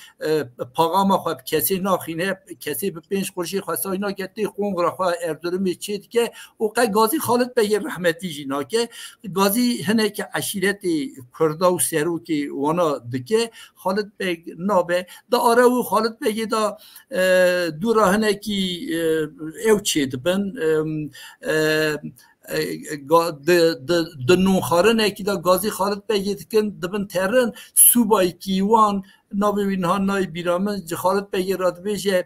paxama xwe bi kesê naxîne, kesê bi pênc qurşê xwe say nake, tê qongra xwe Erzurumê çê dike û qe gazî Xalid Begê rehmetî jî nake. Gazî hineke eşîretê Kurda û serokê wana dike. Xalid Beg nabe. Di are û Xalid Begê de dûra hinekî ew çêdibin. Di nûnxarinekî de gazî Xalid Begê dikin, dibin terin, sûbayekî wan, navê wî niha nayê bîra min, ji Xalid Begê re dibêje.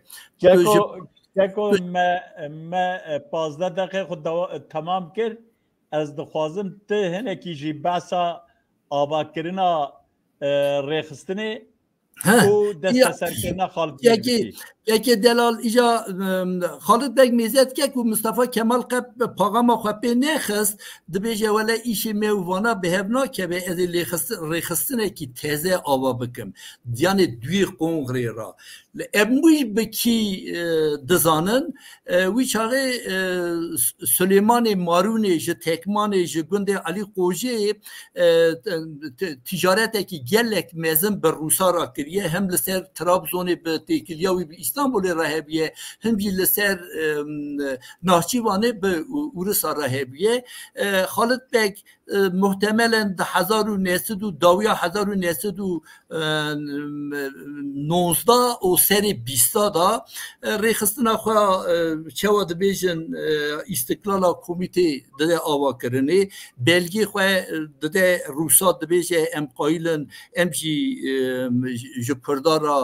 Keko, me, me pazdeh deqê xwe temam kir. Ez dixwazim tu hinekî jî behsa avakirina rêxistinê û desteserkirina Xalid Begê bikî. Yekê delal îca Xalid Beg mêze dike ku Mustafa Kemal qe paxama xwe pê nexist, dibêje wele îşê me û vana bi hev nakeve, ez ê rêxistinekî teze ava bikim. Diyanê duyê qonxrê ra. Em wî bi kî dizanin? Wî çaxê Sulêmanê Marûnê ji Tekmanê, ji gundê Elî Qojê ticaretekî gelek mezin bi Rûsa re kiriye. Hem li ser Trabzonê bi têkiliya wî bi Îstanbulê re hebûye, hem jî li ser Nahçîvanê bi Urisa re hebûye. Xalid Beg muhtemelen di hezar û neh sed û dawiya hezar û neh sed û nozda û serê bîsta da rêxistina xwe, çawa dibêjin, îstiklala komîtê dide avakirinê, belgê xwe dide Rûsa, dibêje em qayil in, em jî ji Kurda re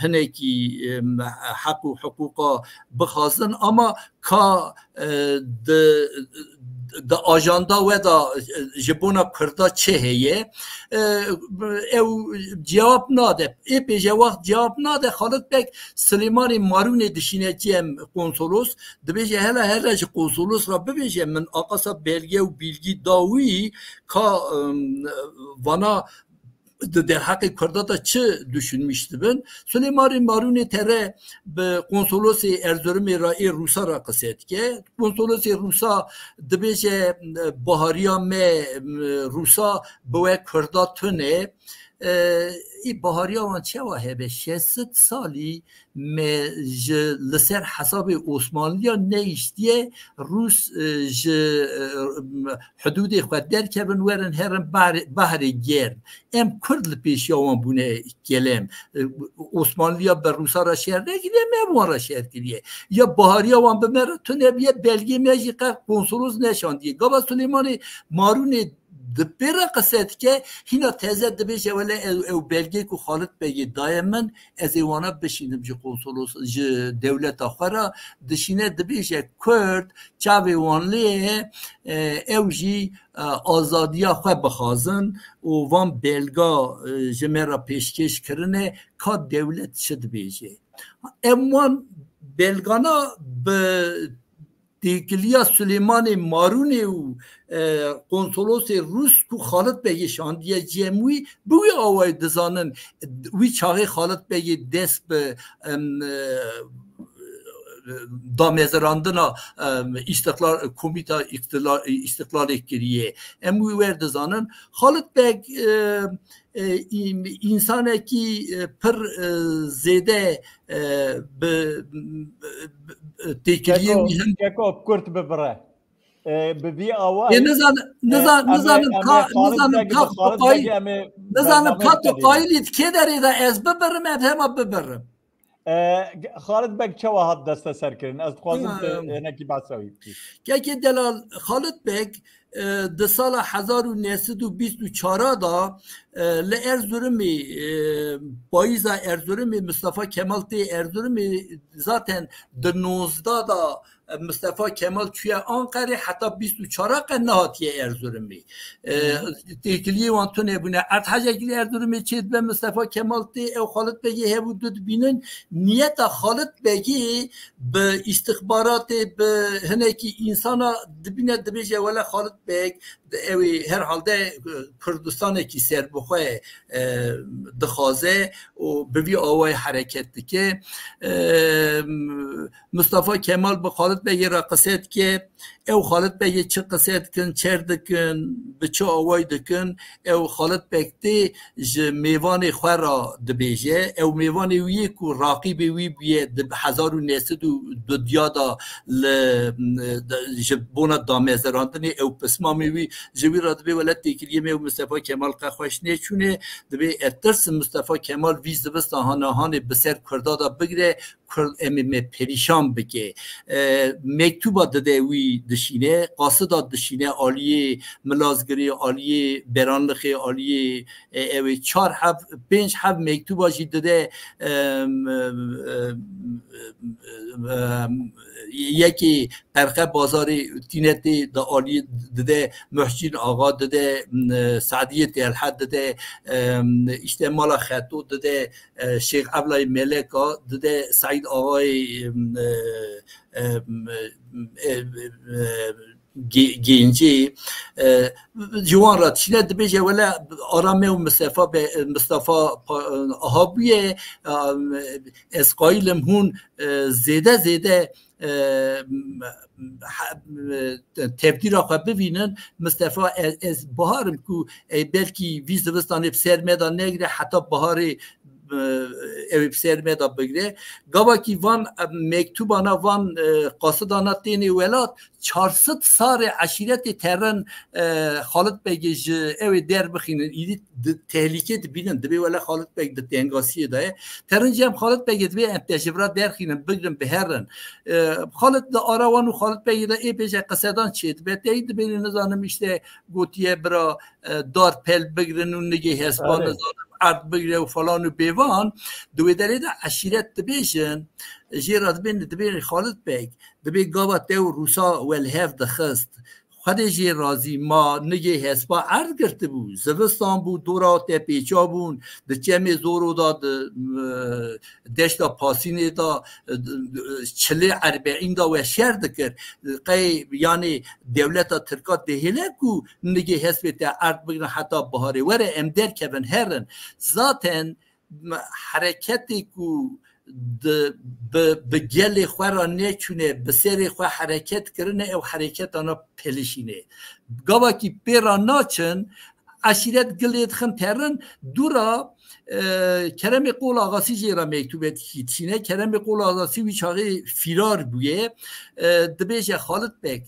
hinekî heq û hiqûqa bixwazin, ama ka di, di ajanda we de ji bona Kurda çi heye? Ew cewab nade. Ê pêje wext cewab nade. Xalid Beg Silêmanê Marûnê dişîne cem konsolos, dibêje hela here ji konsolos re bibêje min aqasa belge û bilgî da wî ka vana di derheqê Kurda de çi düşünmüş dibin? Sulêmanê Marûnê tere bi konsolosê Erzurumê re ê Rûsa re qise dike. Konsolosê Rûsa dibêje, bihariya me, Rûsa bi we Kurda tune. Ê bihariya wan çawa hebe? Şeş sed salî me ji li ser hesabê Osmanliya neyiştiye Rûs ji hidûdê xwe derkevin, werin herin behrê germ. Em Kurd li pêşiya wan bûne kelem. Osmanliya bi Rûsa re şer nekiriye, me bi wan re şer kiriye. Ya bihariya wan bi me re tune biye, belgê me jî qe konsolos neşandiye. Gava Sulêmanê Marûnê di pê re qise dike, hîna teze dibêje wele ew, ew belgê ku Xalid Begê daye min, ez ê wana bişînim ji konsolos, ji dewleta xwe re, dişîne dibêje Kurd, çavê wan lê ye, ew jî azadiya xwe bixwazin û van belga ji me re pêşkêş kirine ka dewlet çi dibêje. Em wan belgana bi têkiliya Sulêmanê Marûnê û, e, konsolosê Rûs ku Xalit Begê şandiye cem wî, bi wî awayî dizanin, wî çaxê Xalit Begê dest bi, em, e, damezirandina, em, îstiqlal, komîta îqtila-, îstiqlalê kiriye. Em wî wer dizanin. Xalit Beg, e, e, în-, însanekî, e, pir, e, zêde, e, bi, bi, bi têkiliyê Keko, wî hem Keko, bi kurt bibire. E, bi vî awa Ê, nizan-, e, nizan-, em ê, nizanim em ê ka, Xalid nizanim Beg, ka bi Xalid toqayî, Beg em ê nizanim bername ka bikerîne. Toqayî lî di kê derê de ez bibirim, em hema bibirim. E, Xalid Beg çawa hat desteserkirin? Ez dixwazim tu Em. hinekî behsa wî bikî. Kekê delal, Xalid Beg, e, di sala hezar û neh sed û bîst û çar de, e, li Erzurumê, e, payîza Erzurumê, Mustafa Kemal tê Erzurumê, zaten di nozdeh de, e, Mustafa Kemal çûye Anqerê, heta bîst û çar qe nehatiye Erzurumê. E, Hı hı. Têkiliyê wan tune bûne. Erd hecekî li Erzurumê çêdibe, Mustafa Kemal tê, ew Xalit Begê hebû du dibînin. Niyeta Xalit Begê bi îstixbaratê, bi hinekî însana dibîne, dibêje, wele Xalit Beg, di, ew ê herhalde, e, Kurdistanekî serbixwe, e, dixwaze û bi vî awayî hereket dike. E, Mustafa Kemal bi Xalit Begê re qise dike. Ew Xalit Begê çi qise dikin, çer dikin, bi çi awayî dikin, ew Xalit Beg tê ji mêvanê xwe re dibêje. Ew mêvanê wî yê ku raqîbê wî bûye di hezar û neh sed û duduya de li, de, ji bona damezirandinê ew pismamê wî ji wî re dibê, wele têkiliyê me û Mustafa Kemal qe xweş nêçûne, dibê ez tirsim Mustafa Kemal vî zivistan hanahanê bi ser Kurda de bigire, Kurd em ê me perîşan bike. E, mektuba dide wî dişîne, qasida dişîne aliyê Milazgirê, aliyê Beranlixê, aliyê, e, ew ê çar heb, pênc heb mektuba jî dide, em, em, em, em, yekê Qerxe Bazarê tîne tê, di aliyê dide Muhcîn Axa, dide, m, Sadiyê Telha dide, em, îşte Mala Xeto dide, e, Şêx Evlayê Meleka dide, Seîd Axayê, em, e, em, e, e, Gê-, Gêncê, e, ji wan re tişîne dibêje, wele ara me û Mistefa Be-, Mistefa Pa-, Aha bûye, e, ez qayîl im hûn, e, zêde zêde, e, he-, e, tevdîra xwe bivînin. Mistefa, ez, ez baharim ku, e, belkî vî zivistanê bi ser me de negire, heta baharê, e, ew ê bi ser me de bigire. Gavakî van, e, mektubana, van, e, qasidana tênê welat, çar sed sarê eşîretê terin, e, Xalit Begê ji ew ê derbixînin. Îdî di tehlîkê dibînin, dibê wele Xalit Beg di tengasiyê de ye. Terin jî em Xalit Begê dibê em te ji vira derxînin, bigrin, biherin. E, Xalit di ara wan û Xalit Begê de ê bêje qisedan çêdibe. Teyî dibêne, nizanim, îşte gotiye bira, e, dar pel bigrin û nigê hespa, Erê. nizanim, erd bigire û falan û bêvan. Di wê derê de eşîret dibêjin, jê re dibên, dibê Xalit Beg, dibê gava te û Rûsa we li hev dixist. Xwedê jê razî, ma nigê hespa erd girtibû. Zivistan bû, dora te pêça bûn. Di çemê Zoro da, di, e, deşta Pasînê da, e, di, di, çilê erbeîn da we şer dikir. Qey, yanî dewleta Tirka dihêle ku nigê hespê te erd bigrin heta biharê. Were em derkevin herin. Zaten me-, hereketê ku di, bi, bi gelê xwe re neçûne, bi serê xwe hereket kirine, ew hereketana pelişîne. Gavakî pê re naçin, eşîret gilê dixin terin, dûra, e, Keremê Qol Axasî jê re mektûbekî dişîne. Keremê Qol Axasî wî çaxê fîrar bûye. E, dibêje Xalit Beg,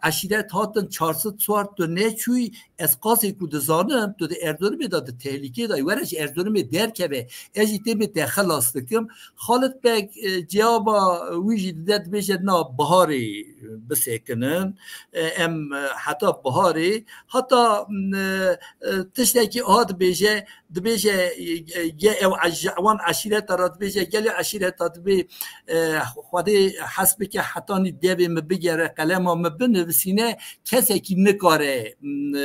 eşîret hatin çar sed sor tu neçûyî, ez qasê ku dizanim, tu di Erzurumê de di tehlîkê de yî, were ji Erzurumê derkeve, ez jî têmê te xilas dikim. Xalit Beg, e, cewaba wî jî dide, dibêje, na, biharê bisekinin, e, em, e, heta biharê, heta, m, e, e, tiştekî aha dibêje, dibêje, ge-, ew ej-, wan eşîreta re dibêje, gelê eşîreta dibê, e, Xwedê hes bike hetanî devê min bigere, qelema min binivîsîne, kesekî nikare, m, e,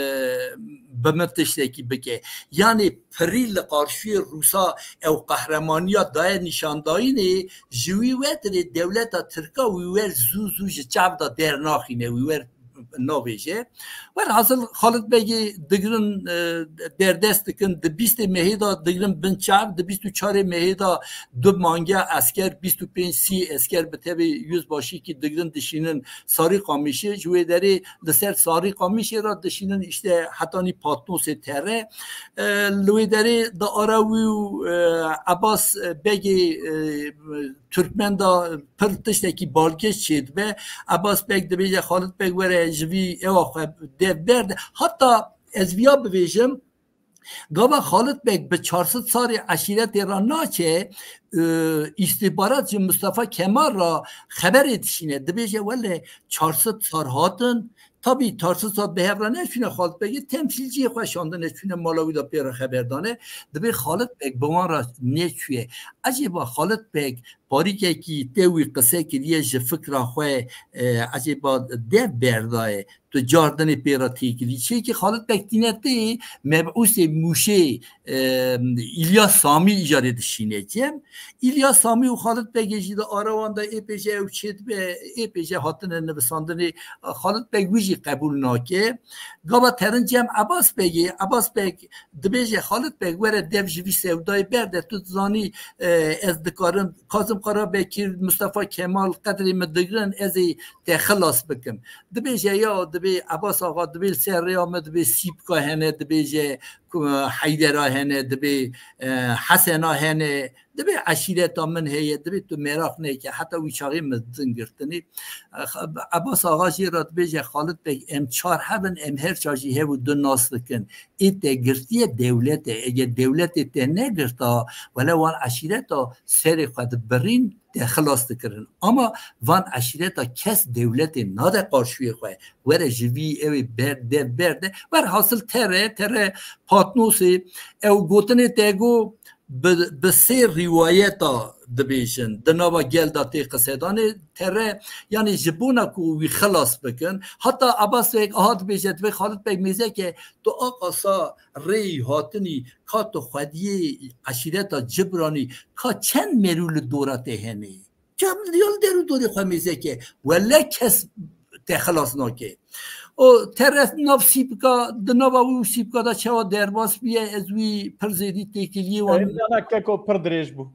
bi min tiştekî bike. Yanî pirî li qarşiyê Rûsa ew qehremaniya daye nîşandayînê, ji wî wetirê dewleta Tirka wî wer zû zû ji çav de dernaxîne, wî wer navêje. Werhasil Xalid Begê digirin, e, derdest dikin, di bîstê mehê de digirin bin çav, di bîst û çarê mehê de du mangeya esker, bîst û pênc sî esker bi tevî yüzbaşîkî digirin dişînin Sarî Qamîşê. Ji wê derê li ser Sarî Qamîşê re dişînin işte hetanî Patnosê Tere. E, li wê derê di ara wî û, e, Ebas Begê, e, Türkmen de pir tiştekî balkêş çêdibe. Ebas Beg dibêje, Xalid Beg were ji vî ewa xwe dev berde. Hatta ez viya bivêjim, gava Xalid Beg bi çar sed sarê eşîretê re naçe, e, îstîhbarat ji Mustafa Kemal re xeberê dişîne. Dibêje, wele çar sed sar hatin, Tabî çar sed sar bi hev re neçûne Xalid Begê, temsîlciyê xwe şandine, çûne mala wî de pê re xeber dane. Dibê Xalid Beg bi wan re neçûye. Ecêba Xalid Beg parîkekî te wî qise kiriye ji fikra xwe, e, ecêba dev berdaye. Tu cardinê pê re têkilî. Çêkî Xalid Beg tîne tê mebûsê Mûşê, e, Îlyas Samî îcarê dişîne cem. Îlyas Samî û Xalid Begê jî di ara wan de ê pêje ew çêdibe, ê pêje hatine nivisandinê. Xalid Beg wî jî qebûl nake. Gava terin cem Ebas Begê, Ebas Beg dibêje, Xalid Beg were dev ji vî sewdayê berde, tu dizanî, e, ez dikarim Kazim Karabekir, Mustafa Kemal qedrê min digirin, ez ê te xilas bikim. Dibêje ya, dibê Ebas Axa, dibê li ser rêya me dibê Sîpka hene, dibêje ku Heydera hene, dibê, e, Hesena hene, dibê eşîreta min heye, dibê tu meraq neke, heta wî çaxê min din girtinî. E, Ebas Axa jê re dibêje, Xalid Beg, em çar hev in, em her çar jî hev û du nas dikin. Ê te girtiye dewlet e. Eger dewletê te negirta, wele wan eşîreta serê xwe dibirîn, te xilas dikirin. Ama van eşîreta kes dewletê nade qarşiyê xwe. Were ji vî ew ê ber, dev berde. Werhasil Tere, Tere Patnosê, ew gotinê te got, bi, bi sê rîwayeta dibêjin. Di nava gel de tê qisedanê Tere, yanî ji bona ku wî xilas bikin. Heta Ebas Beg aha dibêje, dibê Xalid Beg mêzeke tu aqasa rêyî hatinî, ka tu xwediyê eşîreta Cibranî, ka çend merû li dora te hene? Cem ya li der û dorê xwe mêzeke. Wele kes te xilas nake. O Tere nav Sîpka, di nava wî û Sîpka de çawa derbas bûye, ez wî pir zêdî têkiliyê wan. Ew nana keko pir dirêj bû.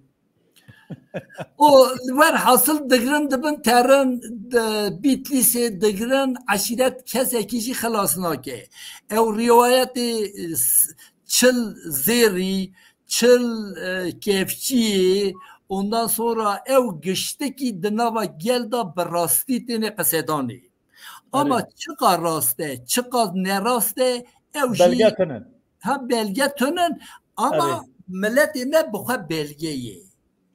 O werhasil digirin dibin terin, di Bîtlîsê digirin, eşîret kesekî jî xilas nake. Ew rîwayetê, e, s-, çil zêrî, çil, e, kevçiyê, ondan sonra ew giştikî di nava gel de bi rastî têne qisedanê. Ama çiqa rast e, çiqa nerast e, ew jî Belge tune. Ha, belge tune, ama Erê. Miletê me bi xwe belge ye.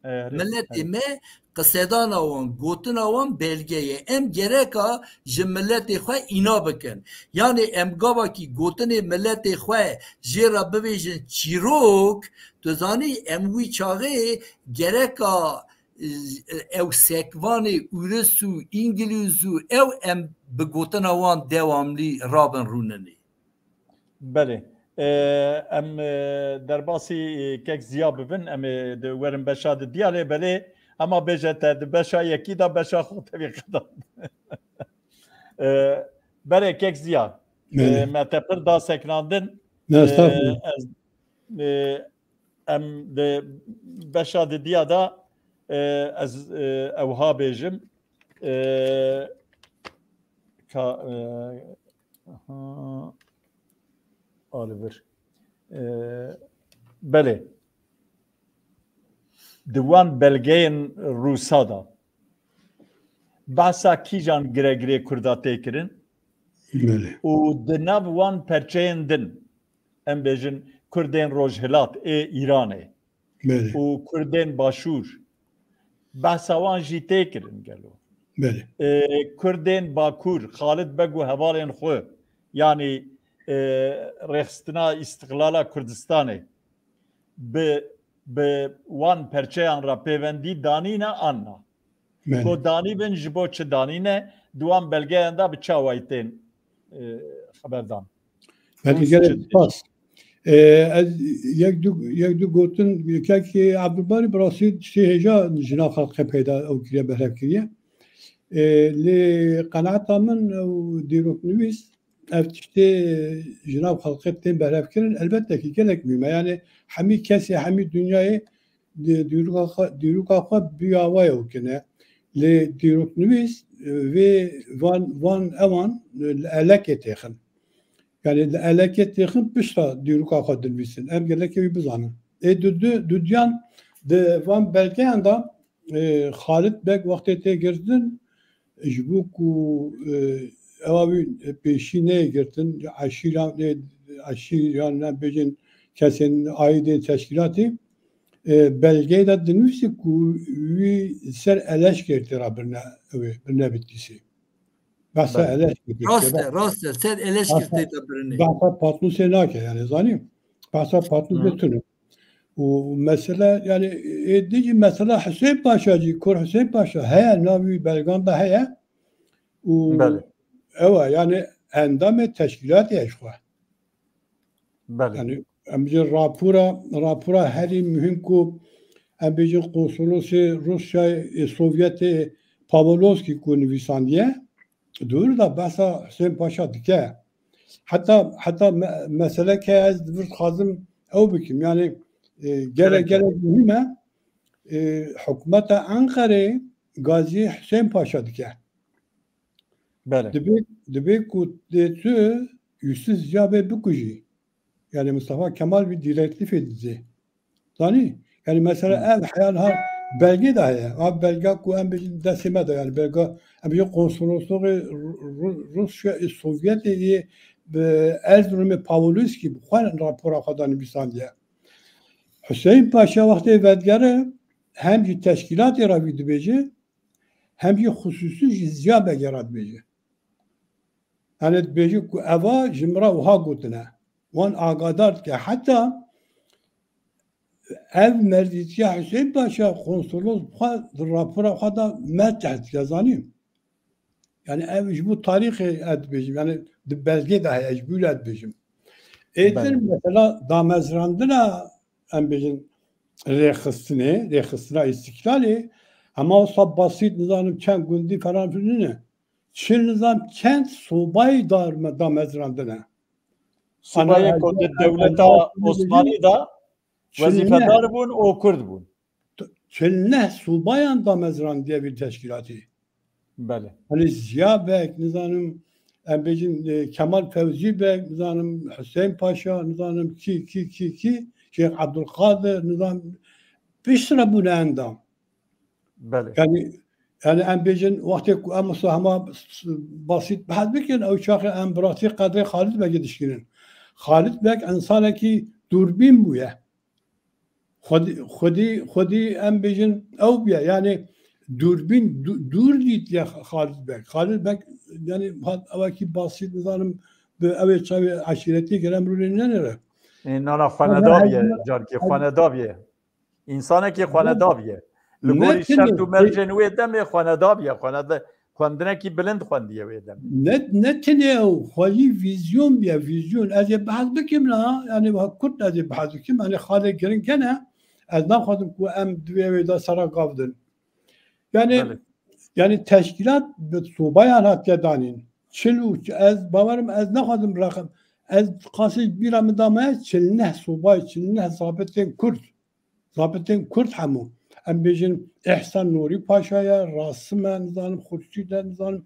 Erê, Miletê erê. me qisedana wan, gotina wan belge ye. Em gereka ji miletê xwe îna bikin. Yanî em gavakî gotinê miletê xwe jê re bibêjin çîrok, tu zanî em wî çaxê gereka, e, ew sekvanê Ûris û Îngilîz û ew em bi gotina wan dewamlî rabin rûninê. Belê. E, em, e, derbasî, e, kek Ziya bibin, em, e, di werin beşa di diyalê belê, hema bêje te di beşa yekî de beşa xwe tevî qedan. E, belê kek Ziya. Belê. E, me te pir da seknandin. Ne, estağfurullah. E, ez, e, em di beşa di diya de, e, ez, e, ewha bêjim. E, ka, e, Aha. Oliver. Ee, belê. Di wan belgeyên Rûsa de behsa kîjan giregirê Kurda tê kirin? Belê. Û di nav wan perçeyên din, em bêjin Kurdên Rojhilat ê Îranê, Belê. û Kurdên Başûr. Behsa wan jî tê kirin gelo. Belê. Ê, Kurdên Bakur, Xalid Beg û hevalên xwe, yanî, ê, rêxistina Îstiqlala Kurdistanê. bi, bi wan perçeyan re pêvendî danîne an na? Belê. Ku danîbin ji bo çi danîne, di wan belgeyan de bi çawayî tên, e, xeberdan? Belê, Rûs gelek çi spas. E, ez yek du, yek du gotin, kekê Ebdulbarî bi rastî tiştê hêja ji nav xelkê peyda ew kiriye, berhev kiriye. E, lê qenaeta min ew dîroknivîs, ev tiştê ji nav xelkê tên berhevkirin, elbette ki gelek muhîm e. Yani hemî kesê, hemî dinyayê di-, dîroka xwe, dîroka xwe bi awa ew kine. Lê dîroknivîs, e, vê van, van ewan, e, li elekê têxin. Yani li elekê têxin pişta dîroka xwe dinivîsin. Em gelekê wî bizanin. Ê du, du, dudiyan di van belgeyan de, e, Xalid Beg wextê tê girtin, ji bo ku, e, ewa wî pêşî neyê girtin, eşîran, e, eşîran, ne bêjin kesên aîdên teşkîlatê, e, belgeyê de dinivîsî ku wî ser Eleşkêrtê re birine, ew ê, birine bi tîsê. Behsa Belê. Eleşkêrtê Rast dike. e, rast e. Ser Eleşkêrtê de birinê. Behsa Patlusê nake, yani, zanî? Behsa Patlusê Hı. tune. Û mesele, yani, ê, dî jî mesela Hüseyin Paşa jî, Kur Hüseyin Paşa heye, navî belgan da heye. Û Belê. ew e, yani, endamê teşkîlatê ye ji xwe. Belê. Yani, em bêjin rapora, rapora herî muhîm ku em bêjin konsolosê Rûsyayê, e, Sovyetê Pavlovskî ku nivîsandiye, di wir de behsa Hüseyin Paşa dike. Heta, heta me-, meseleke ez di vir dixwazim ew bikim. Yani, e, gelek, Gerek e. gelek muhîm e. E, hikûmeta Enqerê gazî Hüseyin Paşa dike. Belê. Dibê, dibê ku dê tu Yusuf Ziya Bey bikujî. Yani Mustafa Kemal bir direktifê dizê. Zanî? Yani mesela Hı. ev heyal ha belge de heye. Ha belga ku em bêjin destê me de, yani belga, em bêjin konsolosluğê Ru-, Ru-, Rusya, e, Sovyetê yê bi Erzurumê Pavlovskî bi xwe rapora xwe de nivîsandiye. Hüseyin Paşa wextê vedigere hem jî teşkîlatê re vî dibêje, hem jî xusûsî jî Ziya Begê re dibêje. Yani dibêje ku eva ji min re wiha gotine. Wan agadar dike. Heta ev merdîtiya Hüseyin Paşa konsolos bi xwe di rapora xwe de me tehdit dike, zanî? Yani ev ji bo tarîxê ez dibêjim. Yani di belgê de heye, ji bo wî re dibêjim. Êdir Belê. mesela damezrandina, em bêjin, rêxistinê, rêxistina îstîklalê, hema wisa basît, nizanim çend gundî falan filan nîne. Çil nizam çend sobayî dar me damezrandine. Subayê Ana ku di ez dewleta ez Osmanî de çil ne wezîfedar bûn û Kurd bûn. Çil neh subayan damezrandiye vî teşkîlatî. Belê. Hani Ziya Bek, nizanim, em bêjin, e, Kemal Fevzî Bek, nizanim, Hüseyin Paşa, nizanim kî, kî, kî, kî, Şeyh Abdülkadir, nizanim, piştre bûne endam. Belê. Yani, yani em bêjin, wextê ku em wisa hema s-, basît behs bikin, ew çaxê em bi rastî qedrê Xalid Begê dişkînin. Xalid Beg insanekî dûrbîn bûye. Xwedî, xwedî, xwedî em bêjin ew bûye. Yani dûrbîn, dû-, dûr dîtiye Xalid Beg. Xalid Beg, yani hat ewekî basît, nizanim bi ew ê çavê eşîretî gerem rûnê nenere. Ê, nana Ama xweneda bûye, ez-, carkê ez-, xweneda bûye. Însanekî xweneda bûye. Li gorî şert û mercên wê demê xweneda bûye. Xweneda, xwendinekî bilind xwendiye wê demê. Ne, ne tenê ew, xweyî vîzyon bûye, vîzyon. Ez ê behs bikim la, yani, ha, kurt ez ê behs bikim, yani, xalê giring hene, ez naxwazim ku em di vê wê de sera gav din. Yani, Belê. yani, teşkîlat bi sobayan hatiye danîn. Çil û ç-, ez bawerim, ez naxwazim raqem, ez qasî bîra min da me, çil neh sobayê, çil neh zabitên Kurd. Zabitên Kurd hemû. Em bêjin Îhsan Nûrî Paşa ye, Rasim e, nizanim Xurşîd e, nizanim.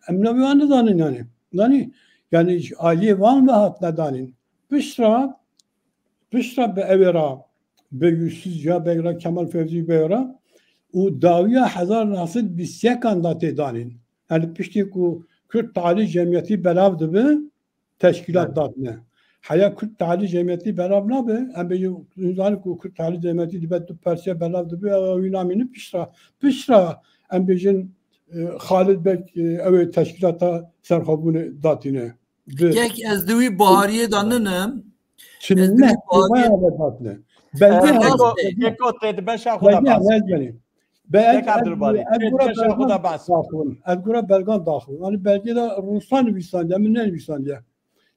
Em navê wan nizanin yani. Zanî? Yani ji aliyê wan ve hatine danîn. Piştre, piştre bi ew ê re, bi Yusuf Ziya Beg re, Kemal Fevzî Beg re û dawiya hezar neh sed bîst yekan de tê danîn. Yani piştî ku Kürt Talih Cemiyetî belav dibi, teşkîlat Evet. datine. Heya Kürt Talih Cemiyetî belav nabe, em bêjin, zanin ku Kürt Talih Cemiyetî dibe tu parçe belav dibe, ew wî namînin piştre. Piştre em bêjin, e, Xalid Beg, e, ew ê teşkîlata serxwebûnê datîne. Bi Kek ez di wî bahariyê de ninim. Çil neh sobayê ve datine. Belge Eko, eko tê di beşa xwe de bas. Belge, belge. Be ez, Kek Abdulbari, ez, ez tê di gura beşa xwe de bas. Daxivim. Ez gura belgan daxivim. Yani belge de Rûsan nivîsandiye, min nenivîsandiye.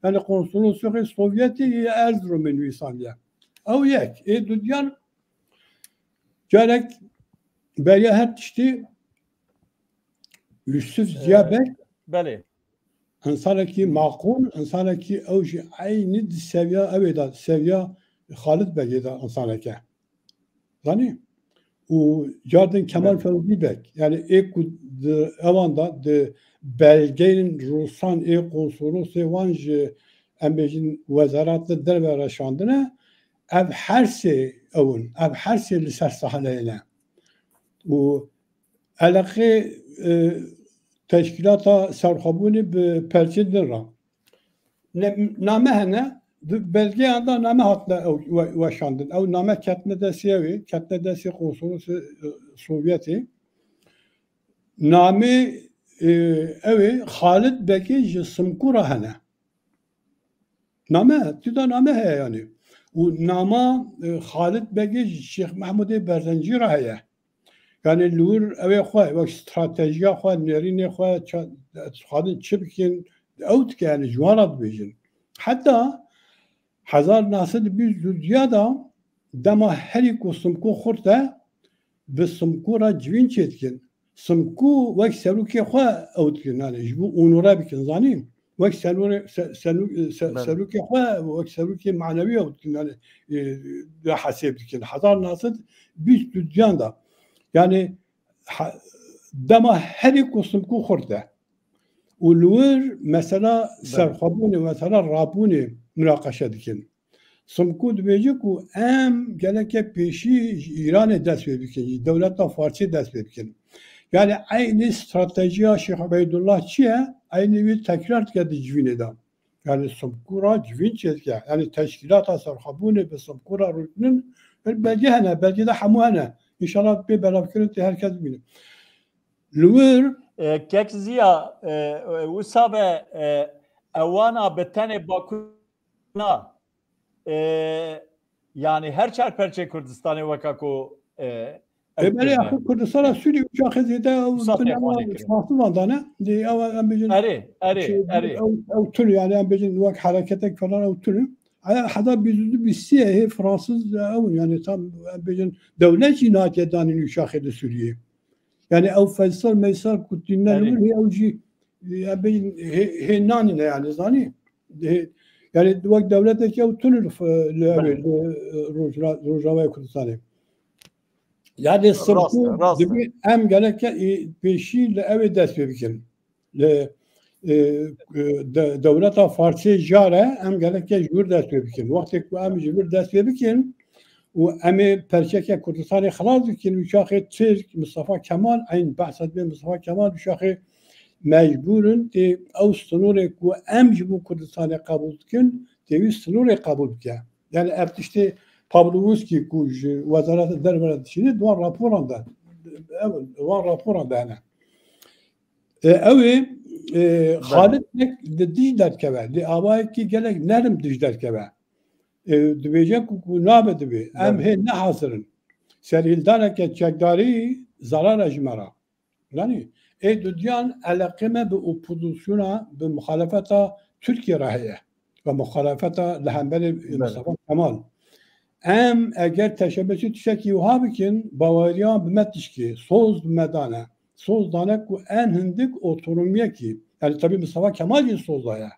Yani konsolosluğê Sovyetî yê Erzurumê nivîsandiye. Ew yek. Ê dudiyan carek beriya her tiştî Yusuf Ziya Beg. Belê. Însanekî maqûl, însanekî ew jî eynî di seviya ew ê de, seviya Xalid Begê de însanek e. Zanî? Û cardin Kemal Fewzî Beg, yani ê ku di ewan de, di belgeyên Rûsan ê konsolosê wan ji, em bêjin, wezareta derve re şandine, ev her sê ew in, ev her sê li ser sahneyê ne. Û eleqê, e, teşkîlata serxwebûnê bi perçê din re. Ne, name hene, di belgeyan de name hatine ew we-, weşandin. Ew name ketine destê ew ê, ketine destê konsolosê, e, Sovyetê. Namê, e, ew ê Xalid Begê ji Simkû re hene. Name, tu da name heye yani. Û nama, e, Xalid Begê ji Şêx Mehmûdê Berzencî re heye. Yani li wir ew ê xwe, wek stratejiya xwe, nêrînê xwe, ça-, dixwazin çi bikin, ew dike, yani ji wan re dibêjin. Heta hezar neh sed û bîst û duya de dema herî ku Simkû xurt e, bi Simkû re civîn çêdikin. Simkû wek serokê xwe ew dikin, yani ji bo onore bikin, zanîn. Wek serokê, se-, serok-, se-, Belê. serokê xwe, wek serokê manewî ew dikin, yani, e, de hesêb dikin. Hezar neh sed bîst û duyan de. Yani, ha-, dema herî ku Simkû xurt e. Û li wir mesela Belê. serxwebûnê, mesela rabûnê munaqeşe dikin. Simkû dibêje ku em geleke pêşî ji Îranê dest pê bikin, ji dewleta Farsê dest pê bikin. Yani eynî stratejiya Şêx Ubeydullah çi ye? Eynî wî tekrar dike di civînê de. Yani Simkû re civîn çêdike. Yani teşkîlata serxwebûnê bi Simkû re rûdinin, bir belge hene, belge de hemû hene. Înşallah bê belavkirin tê her kes bibîne. Li wir E, Kek Ziya, e, e, wisa be, e, ewana bi tenê Bakur na, e, yani her çar perçê Kurdistanê weka ku, e, Ê, belê, ev axir Kurdistana Sûrî û çaxê zêde ew Wisa binema têxwanê kirin. Fransizan dane. Dê ew em bêjin Erê, erê, şey, erê. ew, ew tune, yani em bêjin wek hereketek falan ew tune. Aya heta bîst û du bîst sê hê Fransiz ew, yani tam em bêjin dewlet jî nake danîn û çaxê li Sûriyê. Yani ew Feysal Meysal ku tîne li Erê. wir hê ew jî, e, em bêjin hê, hê nanîne yani zanî. Hê, yani wek dewletekî ew tune li, li, Belê. li, e, Rojra-, Rojavayê Kurdistanê. Yani Rast e, Simkû rast e. dibî em gereke, e, pêşî li ew ê dest pê bikin. Li, e, e, de-, dewleta Farsê jare em gereke ji wir dest pê bikin. Wextê ku em ji wir dest pê bikin û em ê perçeke Kurdistanê xilas bikin, û çaxê Tirk, Mustafa Kemal, eyn behsa dibê Mustafa Kemal, û çaxê mecbûr in tê ew sinorê ku em ji bo Kurdistanê qebûl dikin, tê wî sinorê qebûl bike. Yani ev tiştê Pavlovskî ku ji Wezareta Derve re dişîne, di wan raporan de, ev, di wan raporan de hene. E, ew ê, e, Belê. Xalid Beg li dij derkeve, li awayekî gelek nerm dij derkeve. E, dibêje ku, ku nabe dibê. Em Belê. hê ne hazir in. Serhildaneke çekdarî zarar e ji me re. Yanî, ê dudiyan eleqê me bi opozisyona, bi muxalefeta Tirkiye re heye. Ve muxalefeta li hemberê Belê. Mustafa Kemal. Em eger teşebbusî tiştekî wiha bikin, baweriyan bi me tişkê, soz bi me dane. Soz dane ku en hindik otonomiyekî, yani tabii Mustafa Kemal jî soz daye.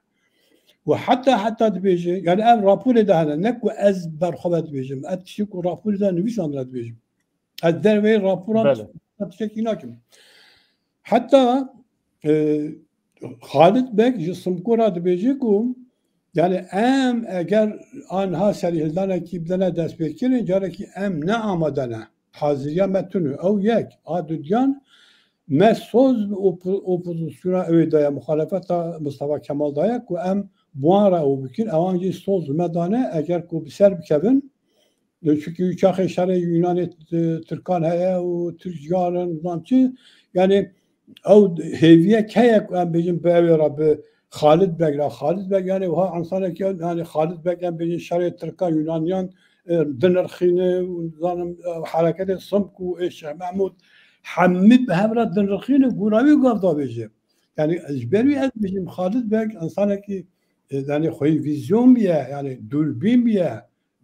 Û heta, heta dibêje, yani ev raporê de hene, ne ku ez berxwe ve dibêjim, ez tiştê ku raporê de nivîsandine dibêjim. Ez derveyî raporan Belê. tiştekî nakim. Heta, e, Xalid Beg ji Simkû re dibêje ku, yani em eger anha serhildanekî bidene destpêkirin, carekî em ne amade ne. Haziriya me tune. Ew yek, a dudiyan, me soz bi opo-, opozisyona ew ê daye, muxalefeta Mustafa Kemal daye ku em bi wan re ew bikin, ewan jî soz bi me dane, eger ku bi ser bikevin, Çunkî çaxê şerê Yunanê, e, Tirkan heye û Tirk ciyan in, nizanim çi. Yani ew hêviyek heye ku em bêjin bi ew ê re, bi Xalid Beg re. Xalid Beg yani wiha ensanekî, yani Xalid Beg em bêjin şerê Tirkan, Yunaniyan, e, dinirxîne û zanim, e, hereketê Simk û ê Şêx Mehmûd hemî bi hev re dinirxîne, gûna wî gav davêje. Yani ji ber wî ez bêjim Xalid Beg insanekî, e, yani xweyî vîzyon biye, yani dûrbîn biye.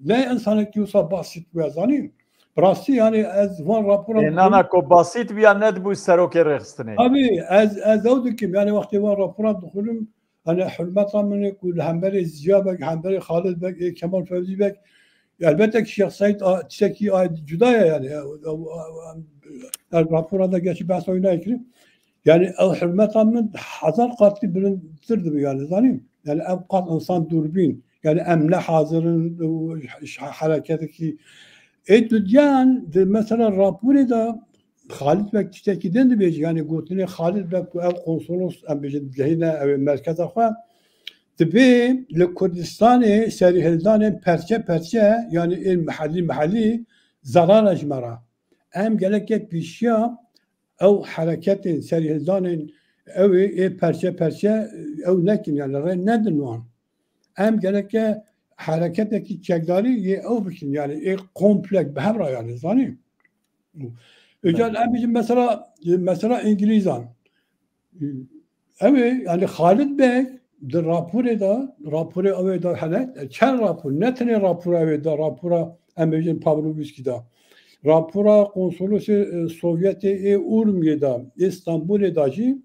Ne insanekî wisa basît bûye, zanî. Bi rastî yani ez van raporan Ê, nana ku basît biya nedibû serokê rêxistinê. Abi ez, ez ew dikim, yani wextê van raporan dixwînim, hani hurmeta min ê ku li hemberê Ziya Beg, hemberê Xalid Beg, ê Kemal Fevzî Beg, elbette ki Şêx Seîd a, tiştekî a cuda ye yani. Ew, ew, ew, ew, ev rapora da gerçi behsa wî nayê kirin. Yani ew hurmeta min hezar qatî bilindtir dibe yani, zanî. Yani ev qat insan dûrbîn. Yani em ne hazir in û ş-, ş-, hereketekî. Ê dudiyan di mesela raporê de Xalid Beg tiştekî din dibêje, yani gotinê Xalid Beg ku ev konsolos, em bêjin, digehîne ew ê merkeza xwe, dibê li Kurdistanê serîhildanên perçe perçe, yani ên mihellî mihellî zerara ji me re. Em geleke pêşiya ew hereketên serîhildanên ew ê, ê perçe perçe ew nekin, yani rê nedin wan. Em gereke hereketekî çekdarî yê ew bikin, yani ê komplek bi hev re, yani zanî. Îcar Evet. em bêjin mesela, mesela Îngilîzan. Ew ê, yani Xalid Beg di raporê de, raporê ew ê de hele, çend rapor, ne tenê rapora ew ê de, rapora em bêjin Pavlovskî de. Rapora konsolosê, e, Sovyetê ê Urmiyê de, Îstanbulê de jî,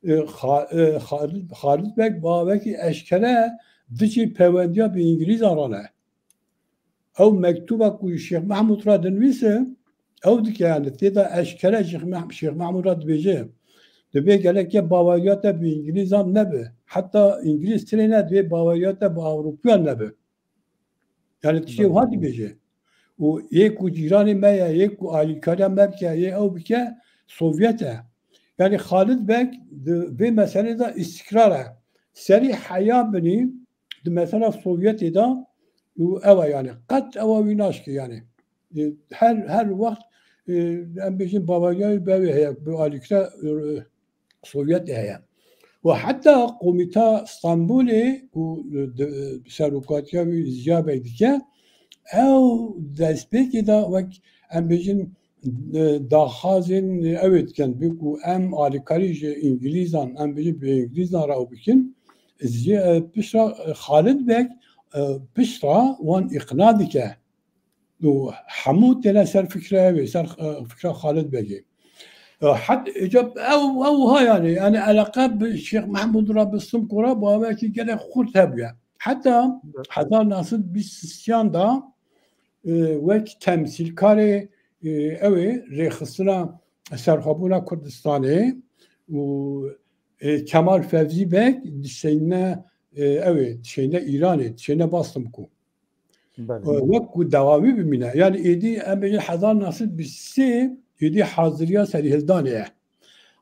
e, Xa-, e, Xalid, Xalid Beg bavekî eşkere diçî pewendiya bi Îngilîzan re ne. Ew mektuba ku Şêx Mehmûd re dinivîse, ew dike, yani tê de eşkere Şêx Meh-, Şêx Mehmûd re dibêje, dibê geleke baweriya te bi Îngilîzan nebe. Heta Îngilîz tirê ne, dibê baweriya te bi Ewropiyan nebe. Yani tiştê wiha dibêje. Û yê ku cîranê me ye, yê ku alîkariya me bike, yê ew bike, Sovyet e. Yani Xalid Beg di vê meselê de îstikrar e. Serî heya binî di mesela Sovyetê de û ew e yani. Qet ew e wî naşke yani. E, her, her wext, e, em bêjin baweriya wî bi ew ê heye, bi alîkariya, e, Sovyetê heye. Û heta Komîta Stenbolê ku, e, di, serokatiya wî Ziya Beg dike, ew destpêkê de wek em bêjin, e, daxwazên ew ê dikin, bê ku em alîkarî ji Îngilîzan, em bêjin bi Îngilîzan re ew bikin, Ziya, e, pişt re, e, Xalid Beg, e, pişt re wan îqna dike. Û hemû têne ser fikra ew ê, ser, e, fikra Xalid Begê. E, het-, îca ew, ew ha yani, yani eleqe bi Şêx Mehmûd re, bi Simko re bawekî gelek xurt hebûye. Heta Evet. hezar neh sed bîst sêyan de, e, wek temsîlkarê, e, ew ê rêxistina serxwebûna Kurdistanê û, e, Kemal Fevzî Beg dişeyne, e, ew ê, dişeyne Îranê, dişeyne ba Simko. Belê. E, wek ku dewamî bimîne. Yani êdî em bêjin hezar neh sed bîst sê êdî haziriya serîhildanê ye.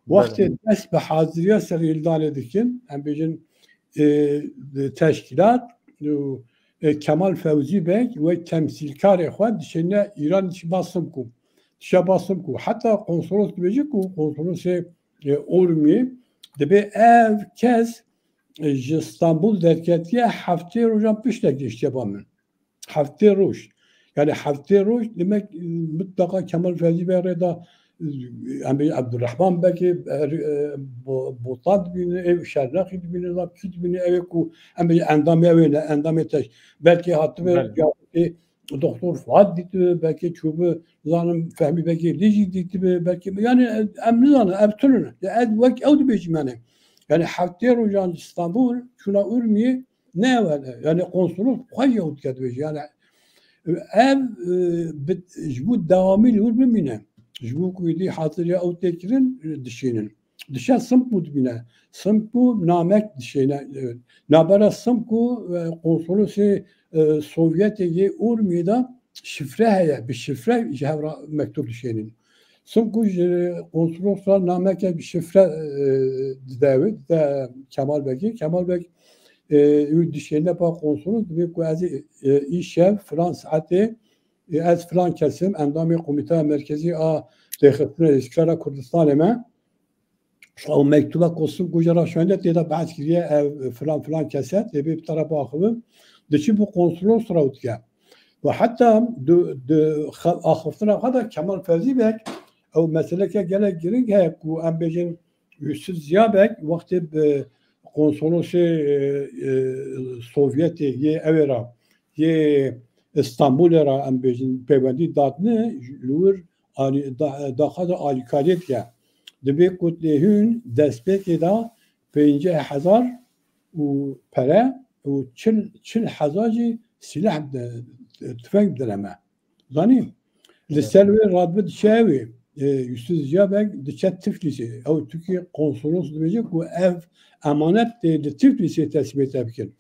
Wextê Belê. dest bi haziriya serîhildanê dikin, em bêjin, e, teşkîlat, e, Kemal Fewzî Beg wek temsîlkarê xwe dişêne Îran, dişî ba Simko. Dişe ba Simko. Heta konsolos dibêje ku konsolosê, e, Urmiyê dibê ev kes, e, ji Stenbul derketiye, heftê rojan pişt de gihiştiye ba min. Heftê roj. Yani heftê roj demek, e, mutlaka Kemal Fevzî Beg rê da, e, em bê Ebdurrehman Begê, e, e, Bo-, Botan dibîne, ev Şerneqî dibîne, da kî dibîne, ev ê ku em bê endamê ew ê ne, endamê teş. Belkî hatibe Belê. ya, e, Doktor Fuat dîtibe, belkî çûbe, zanim Fehmî Begê Lî jî dîtibe, belkî, yani, e, em nizanin, ev tune ne. Ya ez wek ew dibêjim yani. Yani heftê rojan ji Stenbul çûna Urmiyê, ne ew e, yani konsolos xwe jî ew dike dibêje. Yani ev, e, bi, ji bo dewamî li wir bimîne. Ji bo ku êdî haziriya ew tê kirin, e, dişînin. Dişe Simko dibîne. Simko namek dişêne. E, navbera Simko, e, konsolosê, e, Sovyetê yê Urmiyê de şifre heye. Bi şifre ji hev re mektûb dişênin. Simko ji konsolos re nameke bi şifre, e, dide wê, dide Kemal Begê. Kemal Beg, e, wî dişêne ba konsolos, dibê ku ez ê, e, îşev filan saetê, e, ez filan kes im, endamê Komîteya Merkezî a Rêxistina Îstiqlala Kurdistanê me. Ew mektuba ku Simko jê re şandî, tê de behs kiriye, ev filan filan kes e, dê bê bi te re biaxivim. Diçe bo konsolos re û dike. Û heta di, di xe-, axiftina xwe de Kemal Fevzî Beg, ew meseleke gelek giring heye ku em bêjin Yusuf Ziya Beg wextê bi konsolosê, e, e, Sovyetê yê ew ê re, yê Îstanbulê re em bêjin peywendî datine, li wir alî-, da-, daxwaza alîkariyê dike. Dibê ku lê hûn destpêkê de pêncî hezar û pere û çil, çil hezar jî sîleh de, tufeng bidine me. Zanî? Li Evet. ser wê radbe diçe wê, e, Yusuf Ziya Beg diçe Tiflisê. Ew Tirkiye konsolos dibêje ku ev emanet tê li Tiflisê teslîmê te bikin.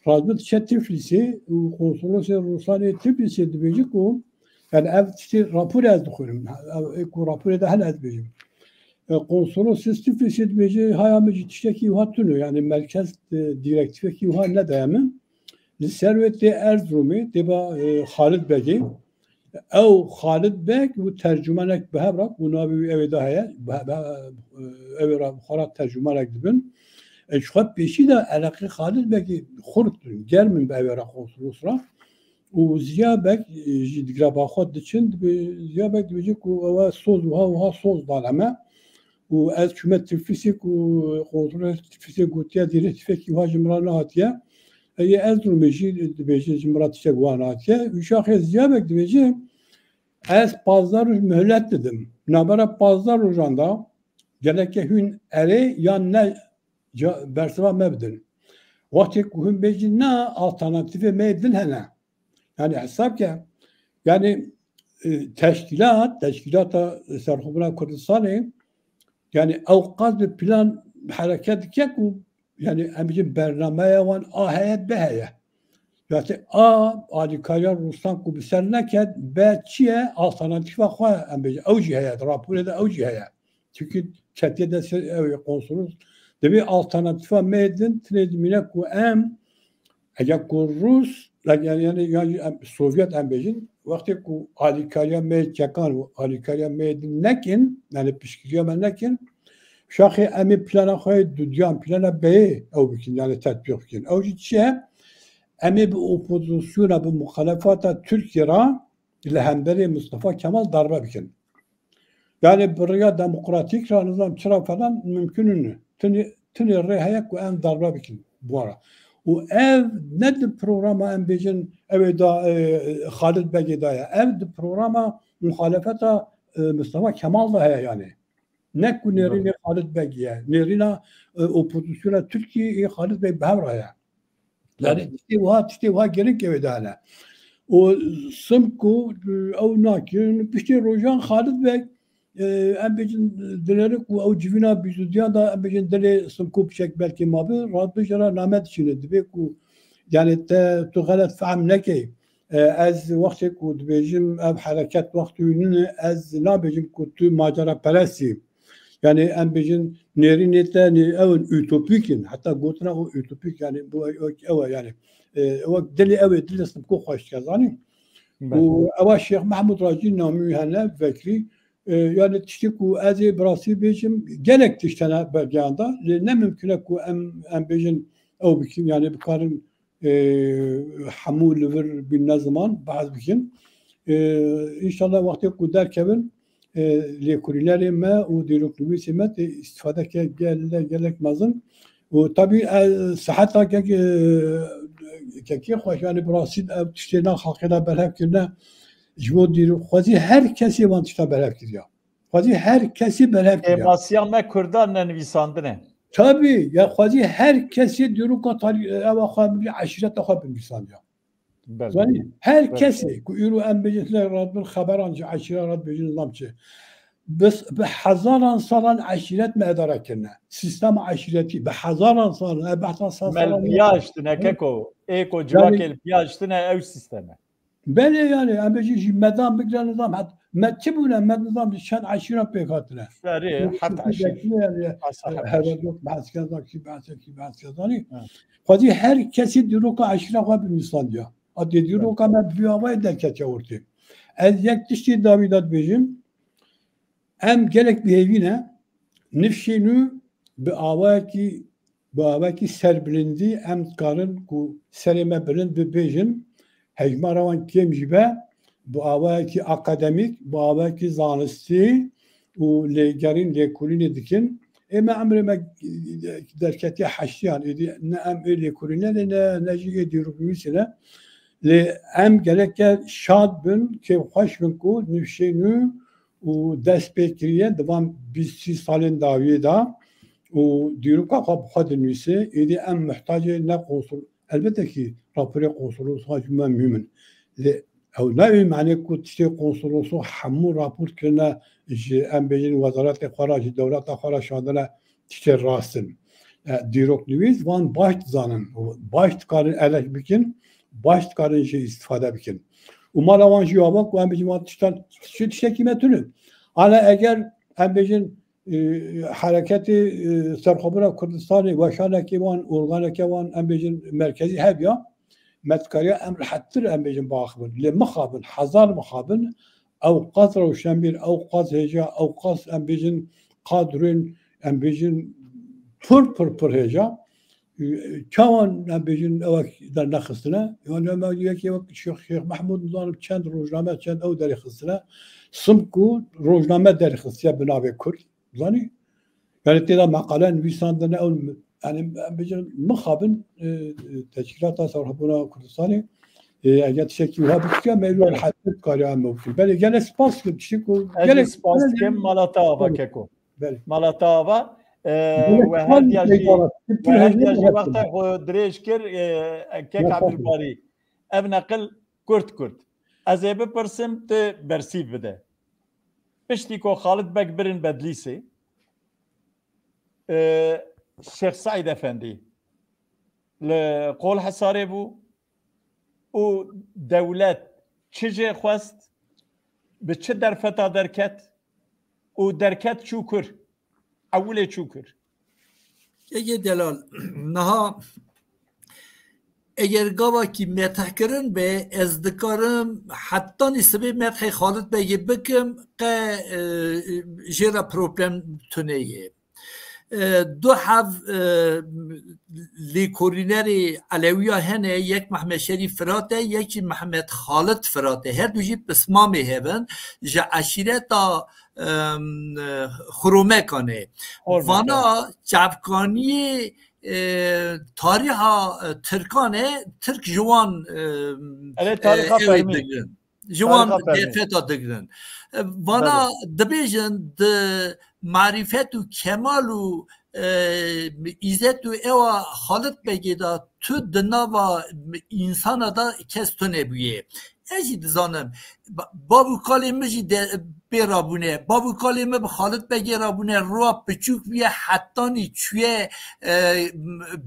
Radbe diçe Tiflisê û konsolosê Rûsanê Tiflisê dibêje ku, yani ev tiştê raporê ez dixwînim. Ev, e, ku raporê de hene ez dibêjim. E, konsolos Tiflisê dibêje, haya min jî tiştekî wiha tune, yani merkez, e, direktîfekî wiha nedaye min. Li ser wê tê Erzurumê, tê ba, e, Xalid Begê. Ew Xalid Beg û tercûmanek bi hev re, û navê wî ew ê de heye, bi he-, bi he-, e, ew ê re xwe re tercûmanek dibin. E, ji xwe pêşî de eleqê Xalid Begê xurt in, germ in bi ew ê re konsolos re. Û Ziya Beg, e, jî di greva xwe diçin, dibe-, Ziya Beg dibêje ku ew e soz wiha, wiha soz dane me. Û ez çûme Tiflisê ku konsolos Tiflisê gotiye, dîrê tiştekî wiha ji min re nehatiye. Ê, yê Erzurumê jî dibêje ji min re tiştek wiha nehatiye. Û şaxê Ziya Beg dibêje, ez pazdeh roj mihlet didim. Navbera pazdeh rojan de gereke hûn erê yan ne ca-, bersiva me bidin. Wextê ku hûn bêjin na, alternatîfê me yê din hene. Yani hesab ke, yani, e, teşkîlat, Teşkîlata Serxwebûna Kurdistanê, yani ew qas bi plan hereket dike ku, yani em bêjin bernameya wan A heye, B heye. Yani A, alîkariya Rûsan ku bi ser neket, B çi ye? Alternatîfa xwe em bêjin. Ew jî heye, raporê de ew jî heye. Çimkî ketiye destê ew ê konsolos. Dibê alternatîfa me din tinê dimîne ku em, eger ku Rûs, yani, yani, yani em, Sovyet em bêjin, wextê ku alîkariya me yê kekan û alîkariya me yê din nekin, yani piştgiriya me nekin, şaxê em ê plana xwe yê dudiyan, plana B'yê ew bikin, yani tetbîq bikin. Ew jî çi ye? Em ê bi opozisyona, bi muxalefata Tirkiye re li hemberî Mustafa Kemal darbe bikin. Yani bi rêya demokratîk re nizam çira falan mimkun nîne. Tinê, tinê rê heye ku em darbe bikin bi wan re. Û ev ne di programa em bêjin ew ê da, e, Xalid Begê de ye. Ev di programa muxalefeta, e, Mustafa Kemal de heye yani. Ne ku nêrînê Xalid Begê ye. Nêrîna, e, opozisyona Tirkiyeyê Xalid Beg bi hev re ye. Yani tiştê wiha, tiştê wiha gelek ew ê dane. Û Simko, e, ew nakin. Piştê rojan Xalid Beg, e, em bêjin dilêre ku ew civîna bîzudiyan da, em bêjin dilê Simko piçek belkî mabe, radbijara name dişîne. Dibê ku, yani te, tu xelet fehm nekey. E, ez wextê ku dibêjim ev hereket wextê wî nîne, ez nabêjim ku tu maceraperest î. Yani em bêjin nêrînê te nê-, ew in, utopîk in. Heta gotina o utopîk, yani bu ew, ew, ew e yani. E, ew dilê ew ê, dilê Simko xweş dike, zanî? Belê. Û ewa Şêx Mehmûd Racî namî wî hene, Vekrî. E, yani tiştê ku ez ê bi rastî bêjim, gelek tişt hene belgeyan da. Lê ne mimkun e ku em, em bêjin ew bikin, yani bikarin, e, hemû li vir bîne ziman, behs bikin. E, înşallah wextê ku derkevin, e, lêkolînerê me û dîroknivîsê me tê îstîfadeke gele-, gelek mezin. Û tabî, e, siheta kek-, e, kekê xweş, yani bi rastî ev tiştê na xalqê de berhev kirine, ji bo dîrok-, xwezî her kesê van tişta berhev kiriya. Xwezî her kesî berhev kiriya. Kêmasiya me Kurdan ne nivîsandine. Tabî, ya xwezî her kesî dîroka tarî-, ewa xwe, eşîreta xwe binivîsandiya. Belê. Zanî, her Belê. kesê ku îro em bêjin, tine radbin xeberan ji eşîra radbêjin, nizam çi. Bi, bi hezaran salan eşîret me edare kirine. Sîstema eşîretî, bi hezaran salan, e, behsa sed Me salan li piya iştine, keko. Ê ku Yani civakê li piya iştine, ew sîsteme. Belê yani, em bêjin jî medan bigre nizam het. Me çi bûne, me nizam ji çend eşîra pêk hatine. Serê, Bu heft çimkî eşîr. Bekliyor yani, Asa e, heft eşîr. Herodot behs kir, Zaki behs kir, behs kir, zanî. Ha. Xwezî her kesî dîroka eşîra xwe binivîsandiya. A dê dîroka me bi vî avayê derketiya ortê. Ez yek tiştê dawî de dibêjim. Em gelek bi hêvî ne. Nifşê nû bi awayekî, bi awayekî serbilindî em dikarin ku serê me bilind bibêjin. Hejmara wan kêm jî be, bi awayekî akademîk, bi awayekî zanistî û lêgerîn, lêkolînê dikin. Ê me emrê me derketiye heştiyan, êdî ne em ê lêkolînê ne, ne, ne jî ê dîroknivîsê ne. Lê em gereke şad bin, kêfxweş bin ku nifşê nû û dest pê kiriye di van bîst sî salên dawiyê de û dîroka xwe bi xwe dinivîse, êdî em muhtacê ne konsul, elbette kî raporê konsolosxa ji me muhîm in. Lê ew ne wî manê ku tiştê konsoloso hemû rapor kirine ji, em bêjin, wezaretê xwe re, ji dewleta xwe re şandine, tiştê rast in. E, dîroknivîs van baş dizanin, baş dikarin elek bikin, baş dikarin jî îstifade bikin. Û mala wan jî ava ku em bêjin wan tiştan, tiştê, tiştekî me tune. Hala eger em bêjin, e, hereketê, e, serxwebûna Kurdistanê, weşanekê wan, organeke wan, em bêjin merkezî hebiya, me dikariya em rehettir, em bêjin, biaxivin. Lê mixabin, hezar mixabin, ew qas rewşenbîr, ew qas hêja, ew qas, em bêjin, kadroyên, em bêjin, pir, pir, pir hêja. Çawan, em bêjin, ew dernexistine? Yani em yekê wek Şêx, Şêx Mehmûd, nizanim çend rojname, çend ew derêxistine. Simk û rojname derêxistiye bi navê Kurd. Zanî? Yani tê de meqale nivîsandine, ew, yani em bêjin, mixabin, e, e, Teşkîlata Serhilbûna Kurdistanê, e, eger tiştekî wiha bikiriya, me wî rehet kariya em bikin. Belê, gelek spas dikim, tiştê ku Ez jî gelek spas dikim, mala te ava, Keko. Belê. Mala te ava, e, Gelek we spas her diya dikim, jî, Eyvallah. Siz we her diya jî wexta xwe dirêj kir, e, Kek Estağfurullah. Ebdulbarî. Ev neqil kurt kurt. Ez ê bipirsim, tu bersîv bide. Piştî ku Xalid Beg birin Bedlîsê, e, Şêx Seîd Efendî li Qol Hesarê bû û dewlet çi jê xwest, bi çi derfeta derket û derket çû kur, ewilê çû kur? Yekê delal, niha eger gavakî metheh kirin be, ez dikarim hetanî sibê methê Xalid Begê bikim, qe, e, jê re problem tune ye. E, du hev, e, lêkolînerê Elewiya hene, yek Mehmed Şerîf Firat e, yek jî Mehmed Xalid Firat e. Her du jî pismamê hev in. Ji eşîreta, em, Xuromekan e. Xuromekan. Vana çavkaniyê, e, tarîxa, e, Tirkan e, Tirk ji wan, e, Erê, tarîxa e, ew ê fermî. Digirin. Ji wan Tarîxa fermî. Derfeta digirin. E, vana Belê. Dibêjin di marîfet û kemal û, e, îzet û ewa Xalid Begê de tu di nava însana de kes tune bûye. Ez jî dizanim, ba-, bav û kalê min jî de, pê rabûne. Bav û kalê min bi Xalid Begê rabûne, roa piçûk bûye, hetanî çûye, e,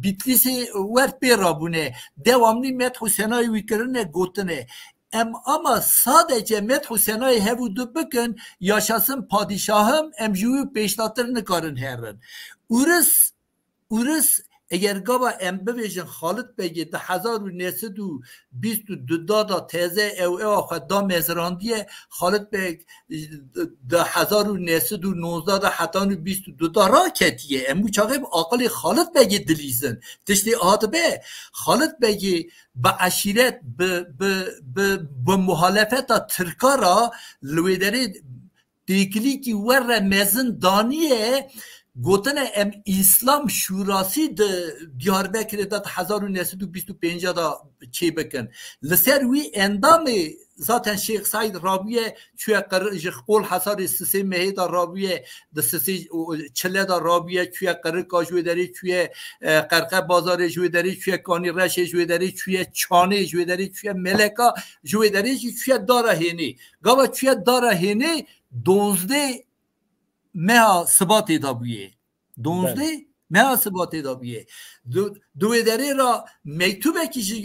Bîtlîsê wer pê rabûne. Dewamlî medh û senayê wî kirine, gotine. Em ama sadece medh û senayê hev û du bikin, yaşasın padişahım, em ji wî pêşdatir nikarin herin. Ûris, ûris, eger gava em bibêjin Xalid Begê di hezar û neh sed û bîst û du da da teze ew ewa xwe da mezrandiye, Xalid Beg di hezar û neh sed û nozdeh de hetan û bîst û du da raketiye. Em wî çaxê bi aqilê Xalid Begê dilîzin. Tiştê a dibe, Xalid Begê bi eşîret, bi, bi, bi, bi muhalefeta Tirka ra li wê derê têkilîkî wer re mezin daniye, gotine em Îslam Şûrasî di Diyarbekirê de di hezar û neh sed û bîst û pênc de çê bikin. Li ser wî endamê zaten Şêx Seîd rabûye, çûye Qir-, ji Qol Hesarê Sisê Mehê de rabûye, di Sisê û Çile de rabûye, çûye Qirika ji wê derê çûye, e, Qerqe Bazarê ji wê derê çûye, Kanî Reşê ji wê derê çûye, Çanê ji wê derê çûye, Meleka ji wê derê jî çûye Dara Hênê. Gava çûye Dara Hênê, donzdeh meha Sibatê de bûye. Donzdeh Belê. Meha Sibatê de bûye. Di, di wê derê ra mektubekî ji, e,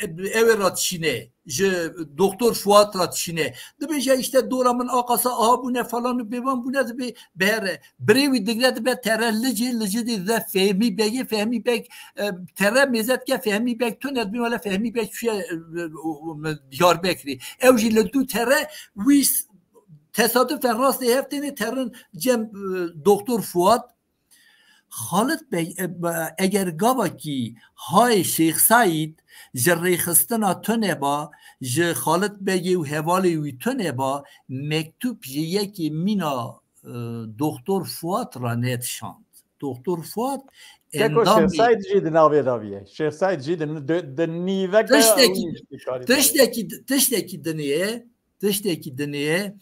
e, ew ê ra dişîne, ji Doktor Fuat ra dişîne. Dibêje, işte, dora min aqasa aha bûne, falan û bêvan bûne, dibê bihere. Birê wî digre dibe tere Licê, Licê dê dibe Fehmî Begê, Fehmî Beg, e, tere mêze dike Fehmî Beg tune, dibê wele Fehmî Beg çûye, e, e, Diyarbekirê. Ew jî li dû tere wî s-, tesadüfen rastê hev têne terin cem, e, Doktor Fuat. Xalit Beg, e, eger gavakî hayê Şêx Seîd ji rêxistina tune ba, ji Xalit Begê û hevalê wî tune ba, mektûb ji yekê mîna, e, Doktor Fuat re nedişand. Doktor Fuat Keko Şêx endamê Seîd jî di navê de bûye. Şêx Seîd jî di, di, di nîveke Tiştekî, wî jî karî dike. tiştekî, tiştekî dinê ye, tiştekî dinê ye.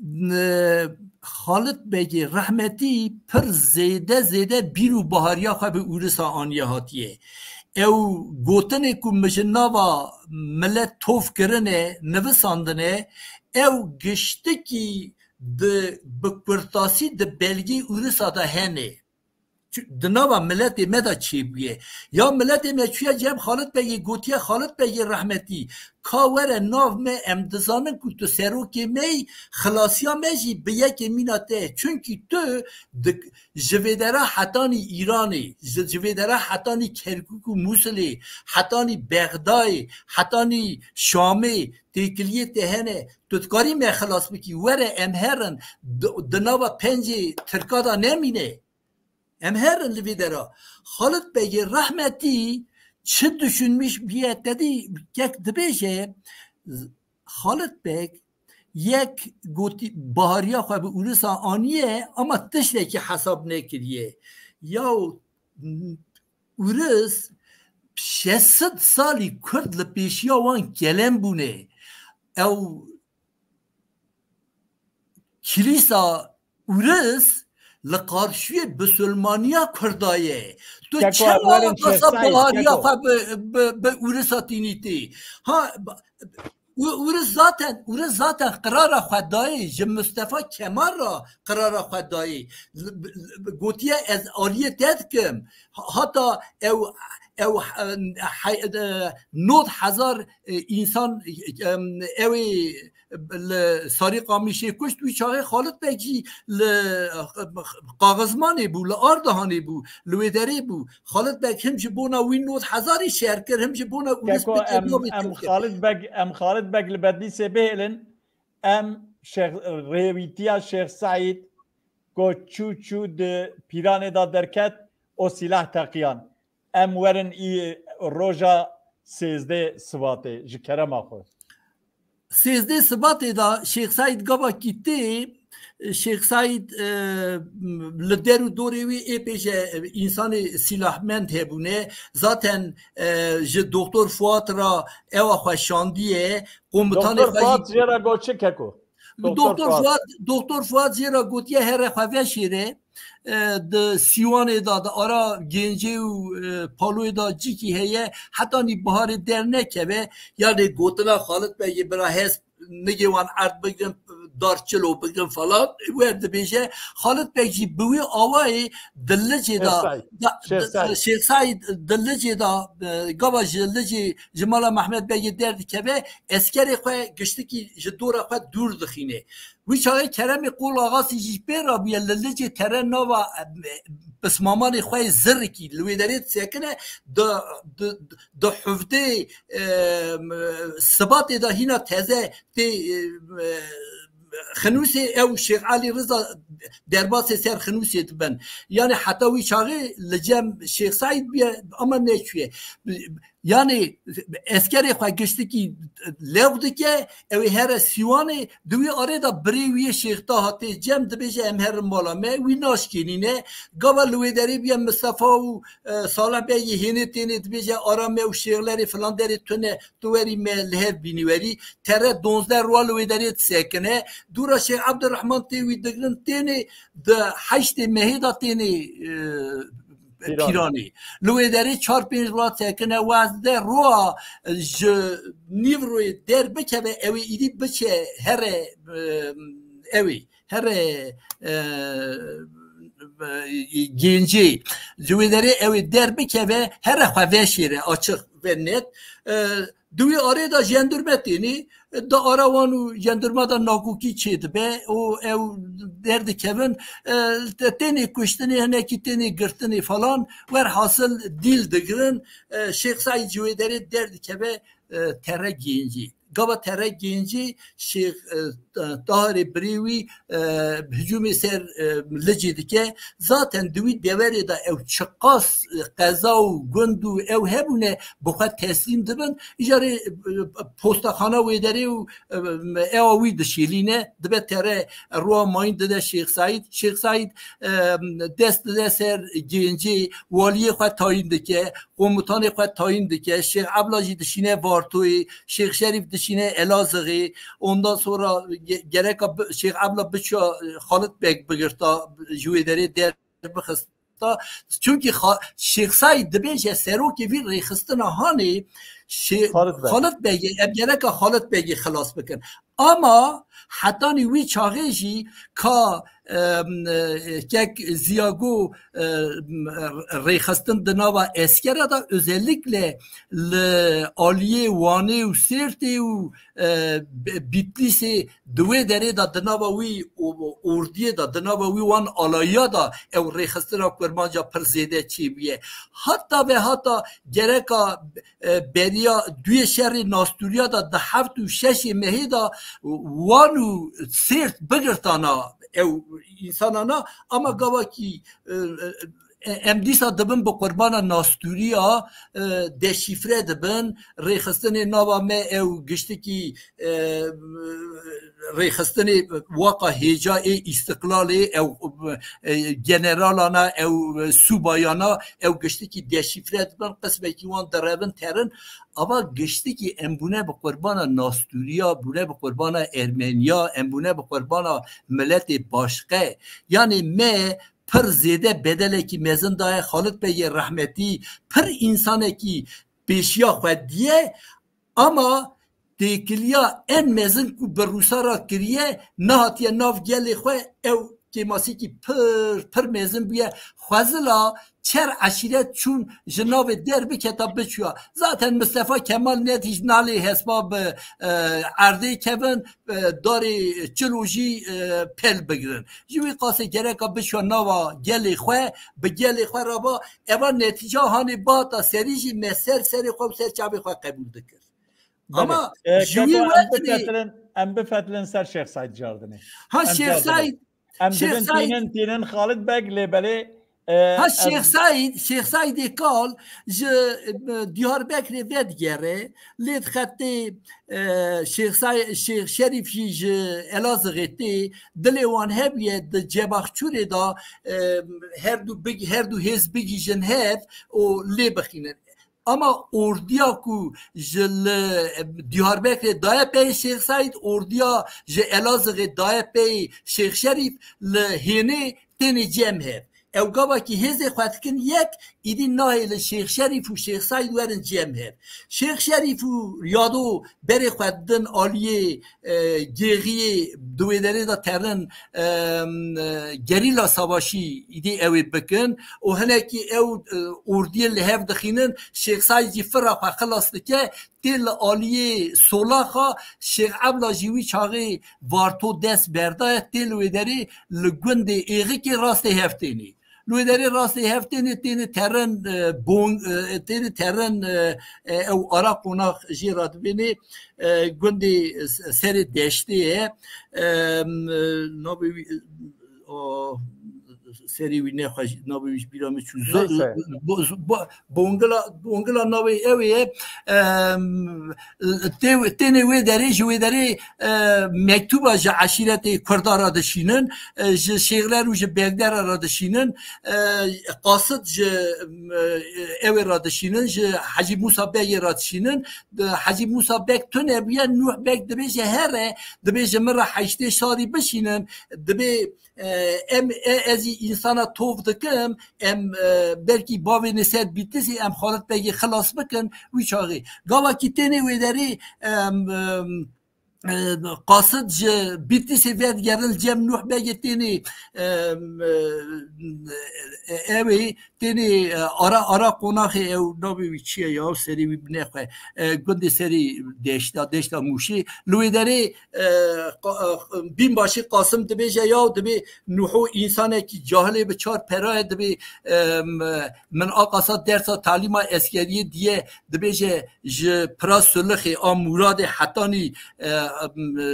N-, Xalit Begê rehmetî pir zêde, zêde bîr û bahariya xwe bi Ûrisa aniye hatiye. Ew gotinê ku min ji nava milet tov kirine, nivisandine, ew giştikî di, bi kurtasî di belgê Ûrisa de hene. Çi-, di nava miletê me de çêbûye. Ya miletê me çûye cem Xalit Begê gotiye, Xalit Begê rehmetî, ka were nav me, em dizanin ku tu serokê me yî, xilasiya me jî bi yekê mîna te ye. Çunkî tu di, ji Vêdera hetanî Îranê, ji, ji Vêdera hetanî Kerkûk û Mûsilê, hetanî Bexdayê, hetanî Şamê têkiliyê te hene. Tu dikarî me xilas bikî. Were em herin di, di nava pencê Tirka de nemîne. Em herin li vê dera. Xalit Begê rehmetî çi düşünmüş biye, te dî kek dibêje, Xalit Beg yek gotî, bahariya xwe bi Ûrisa aniye, ama tiştekî hesab nekiriye. Ya Ûris şeş sed salî Kurd li pêşiya wan kelem bûne. Ew Kilîsa Ûris li qarşiyê bisilmaniya Kurda ye. Tu Keko, çawa werin masa Şêx Seîd, buhariya Keko. xwe bi, bi, bi Ûrisa tînîtî? Ha, ba-, Û-, Ûris zaten, Ûris zaten qirara xwe dayê, ji Mustafa Kemal re qirara xwe dayê. L-, l-, gotiye, "Ez aliyê te dikim." Ha-, hata ew, ew, e, he-, e, nod hezar, e, însan, e, em, ew ê li Sarî Qamîşê kuşt, wî çaxê Xalit Beg jî li Qaxizmanê bû, li Ardahanê bû, li wê derê bû. Xalit Beg him ji bona wî nod hezarî şer kir, him ji bona Ûris Keko, bike em, navê em Tirkiyê. Xalit Beg, em Xalit Beg li Bedlîsê bihêlin, em Şêx, rêwîtiya Şêx Seîd ku çû çû di Pîranê de derket, o sîlah teqiyan. Em werin î roja sêzdeh Sibatê, ji kerema xwe. Sêzdeh Sibatê de Şêx Seîd gavakî tê, Şêx Seîd, e, li der û dorê wî ê pêşe, e, însanê sîlahmend hebûne. Zaten, e, ji Doktor Fuat re ewa xwe şandiye, komutanê Doktor xwe jî Fuat jê re got çi, Keko? Doktor Doktor Fuat. Fuat, Doktor Fuat jê re gotiye, "Here xwe veşêre." E, di Sîwanê de, di ara Gêncê û, e, Paloyê de cîkî heye, hetanî biharê dernekeve. Yanê gotina Xalit Begê bira hesp nigê wan erd bigirin, dar çilo bigirin falan. Wer dibêje, Xalit Beg jî bi wî awayê di Licê de, Şêx Seîd. da, Şêx di, Seîd. Şêx Seîd di Licê de, e, gava ji Licê, ji mala Mehmet Begê derdikeve, eskerê xwe giştikî ji dora xwe dûr dixîne. Wî çaxê Keremê Qol Axasî jî pê re bûye, li Licê tere nava, e, pismamanê xwe yê zirikî li wê derê disekine, di, di, di hevdeh, e, Sibatê de hîna teze tê, e, Xinûsê, ew Şêx Elî Riza derbasê ser Xinûsê dibin. Yanî heta wî çaxê li cem Şêx Seîd bûye, ama neçûye. Yanî eskerê xwe giştikî lew dike, ew ê here Sîwanê, di wî arê de birê wî yê Şêx Taha tê cem, dibêje, "Em herin mala me", wî naşkênîne. Gava li wê derê bûye Mistefa û, e, Salih Beg yê hênê tênê, dibêje, "Ara me û Şêxlerê filan derê tune, tu werî me li hev bînî werî." Tere donzdeh roa li wê derê disekine. Dûra Şêx Ebdurrehman tê wî digirin, tênê di heştê mehê de tênê, e, Pîranê. Pîranê. Li wê derê çar pênc roa sekine, wazdeh roa ji Nîvroyê der bikeve, ew ê îdî biçe here, e, ew ê, here, e, e, Gêncê. Ji wê derê ew ê der bikeve, here xwe veşêre, açiq ve net. E, Di wî arê de jendurme tênê, di ara wan û jendurma de nakokî çêdibe û ew derdikevin, e, te-, tênê kuştinê, hinekî tênê girtinê falan, werhasil dîl digirin, e, Şêx Seîd ji wê derê derdikeve, e, tere Gêncî. Gava tere Gêncî Şêx, e, Taharê birê wî, e, hicûmê ser, e, Licê dike. Zaten di wî deverê de ew çiqas, e, qeza û gund û ew hebûne bi xwe teslîm dibin. Îcarê, e, postaxana wê derê û, e, ewa wî dişêlîne, dibe tere, rûa mayîn dide Şêx Seîd. Şêx Seîd, e, dest dide ser gencê, waliyê xwe tayîn dike, komutanê xwe tayîn dike, Şêx Ebla jî dişîne Vartoyê, Şêx Şerîf dişîne Elazığê, ondan sonra ge-, gereka bi-, Şêx Ebla biçiya, e, Xalit Beg bigirta, ji wê derê derbixista. Çunkî Xa-, Şêx Seîd dibêje serokê vî rêxistina Hanê Şê-, Xalit Beg. Xalit Begê, em gereka Xalit Begê xilas bikin. Ama hetanî wî çaxê jî ka, em, e, kek Ziyago, e, rêxistin di nava eskera de, özellikle li aliyê Wanê û Sêrtê û, e, Bi-, Bitlîsê di wê derê de di nava wî û-, ordiyê de, di nava wî wan alayiya de ew rêxistina kurmanca pir zêde çêbûye. Hatta ve hatta gereka, e, beriya duyê şerê Nastûriya de di heft û şeşê mehê de Wan û Sêrt bigirtana ew însanana, ama gavakî, e, e, em dîsa dibin bi qurbana Nastûriya, e, deşîfre dibin. Rêxistinê nava me ew giştikî, e, rêxistinê waka hêca ê îstiqlalê ew, e, generalana ew, e, subayana ew giştikî deşîfre dibin. Qismekî wan direvin terin. Ava giştikî em bûne bi qurbana Nastûriya, bûne bi qurbana Ermeniya, em bûne bi qurbana miletê başqe. Yanî me pir zêde bedelekî mezin daye Xalit Begê rehmetî, pir însanekî pêşiya xwe diye, ama têkiliya en mezin ku bi Rûsa re kiriye, nehatiye nav gelê xwe, ew kêmasîkî pir, pir mezin bûye. Xwezila çer eşîret çûn ji navê der biketa biçûya. Zaten Mistefa Kemal netîş nalê hesba bi, e, erdê kevin, e, darê çilo jî, e, pel bigirin. Ji wî qasê gereka biçûya nava gelê xwe, bi gelê xwe re ba, eva netîca hanê bata serî jî me ser serê xwe û ser çavê xwe qebûl dikir. Belê. Ama E, ji wî Keko, em wextê bifetilin, em bifetilin ser Şêx Seîd Cardinê. Ha, Em Şêx cardinê. Seîd, Em Şêx dibin Seîd. Tînin, tînin Xalid Beg lê belê, e, Ha, em Şêx Seîd, Şêx Seîdê Kal ji, e, Diyarbekirê vedigere, lê dixetê, e, Şêx Say-, Şêx Şerîf jî ji Elazığê tê, dilê wan hebûye di Cebaxçûrê de, e, her du big-, her du hêz bigihîjin hev û lê bixînin. Ama ordiya ku ji li Diyarbekirê daye pey Şêx Seîd, ordiya ji Elazığê daye pey Şêx Şerîf, li hênê tênê cem hev. Ew gavakî hêzê xwe dikin yek, îdî nahêlin Şêx Şerîf û Şêx Seîd werin cem hev. Şêx Şerîf û Riyado berê xwe didin aliyê, e, Gêxiyê, di wê derê de terin, e, e, gerîla savaşî îdî ew ê bikin û hinekî ew, e, ordiyê li hev dixînin, Şêx Seîd jî fira xwe xilas dike, tê li aliyê Solaxa, Şêx Ebla jî wî çaxê Varto dest berdaye, tê li wê derê li gundê Êxikê rastê hev tênê. Li wê derê rastê hev tênê, tênê terin, e, bon-, e, tênê terin, e, e, ew ara qonax jê re dibênê, e, gundê s-, serê deştê ye. E, m, e, navê wî, e, o, serê wî nexwe jî, navê wî ji bîra min çû. Zo-, Neyse. bo-, bo-, Bongila, bongila navê ew ê, em, tê-, tênê wê derê, ji wê derê, e, mektuba ji eşîretê Kurda re dişînin, e, ji Şêxler û ji Begdera re dişînin, e, qasid ji, em, e, ew ê re dişînin, ji Hecî Mûsa Begê re dişînin. Di Hecî Mûsa Beg tune bûye, Nûh Beg dibêje here, dibêje min re heştê şarî bişînin, dibê E, em, e, ez î însana tov dikim, em, e, belkî bavêne ser Bîtlisê, em Xalit Begê xilas bikin, wî çaxê. Gavakî tênê wê derê, em, em, e, qasid ji Bîtlisê vedigerin, cem Nuh Begê tênê, em, e, e, ew ê, tênê, e, ara, ara qonaxê ew navê wî çi ye ya, serê wî binexwe, e, gundê serê deşta, deşta Mûşê. Li wê derê, e, qa-, e, Bînbaşî Qasim dibêje, ya dibê Nuho însanekî cahilê bi çar pera ye, dibê, e, m-, min aqasa dersa talîma eskeriyê diye, dibêje ji pira Sulixê a Mûradê hetanî, e, em, e,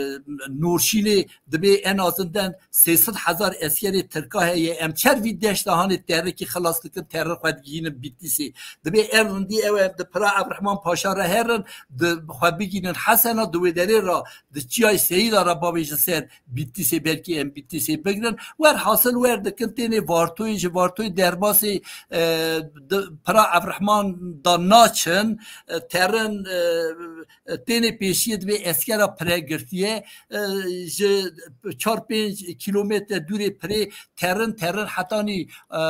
Nûrşînê dibê en azinden sê sed hezar eskerê Tirka heye. Em çer vî deşta hanê terikî xilas dikin, terin xwe digihînin Bîtîsê. Dibê en rindî ew e, em di pira Evrehman Paşa re herin, di xwe bigihînin Hesena, di wê derê re, di çiyayê Seyîda re bavêjin ser Bîtîsê, belkî em Bîtîsê bigrin. Werhasil wer dikin, tênê Vartoyê, ji Vartoyê derbasê, e, di pira Evrehman da naçin, e, terin, e, tênê pêşiyê dibê eskera pire girtiye, e, ji çar pênc kîlometre dûrê pirê terin, terin hetanî, e,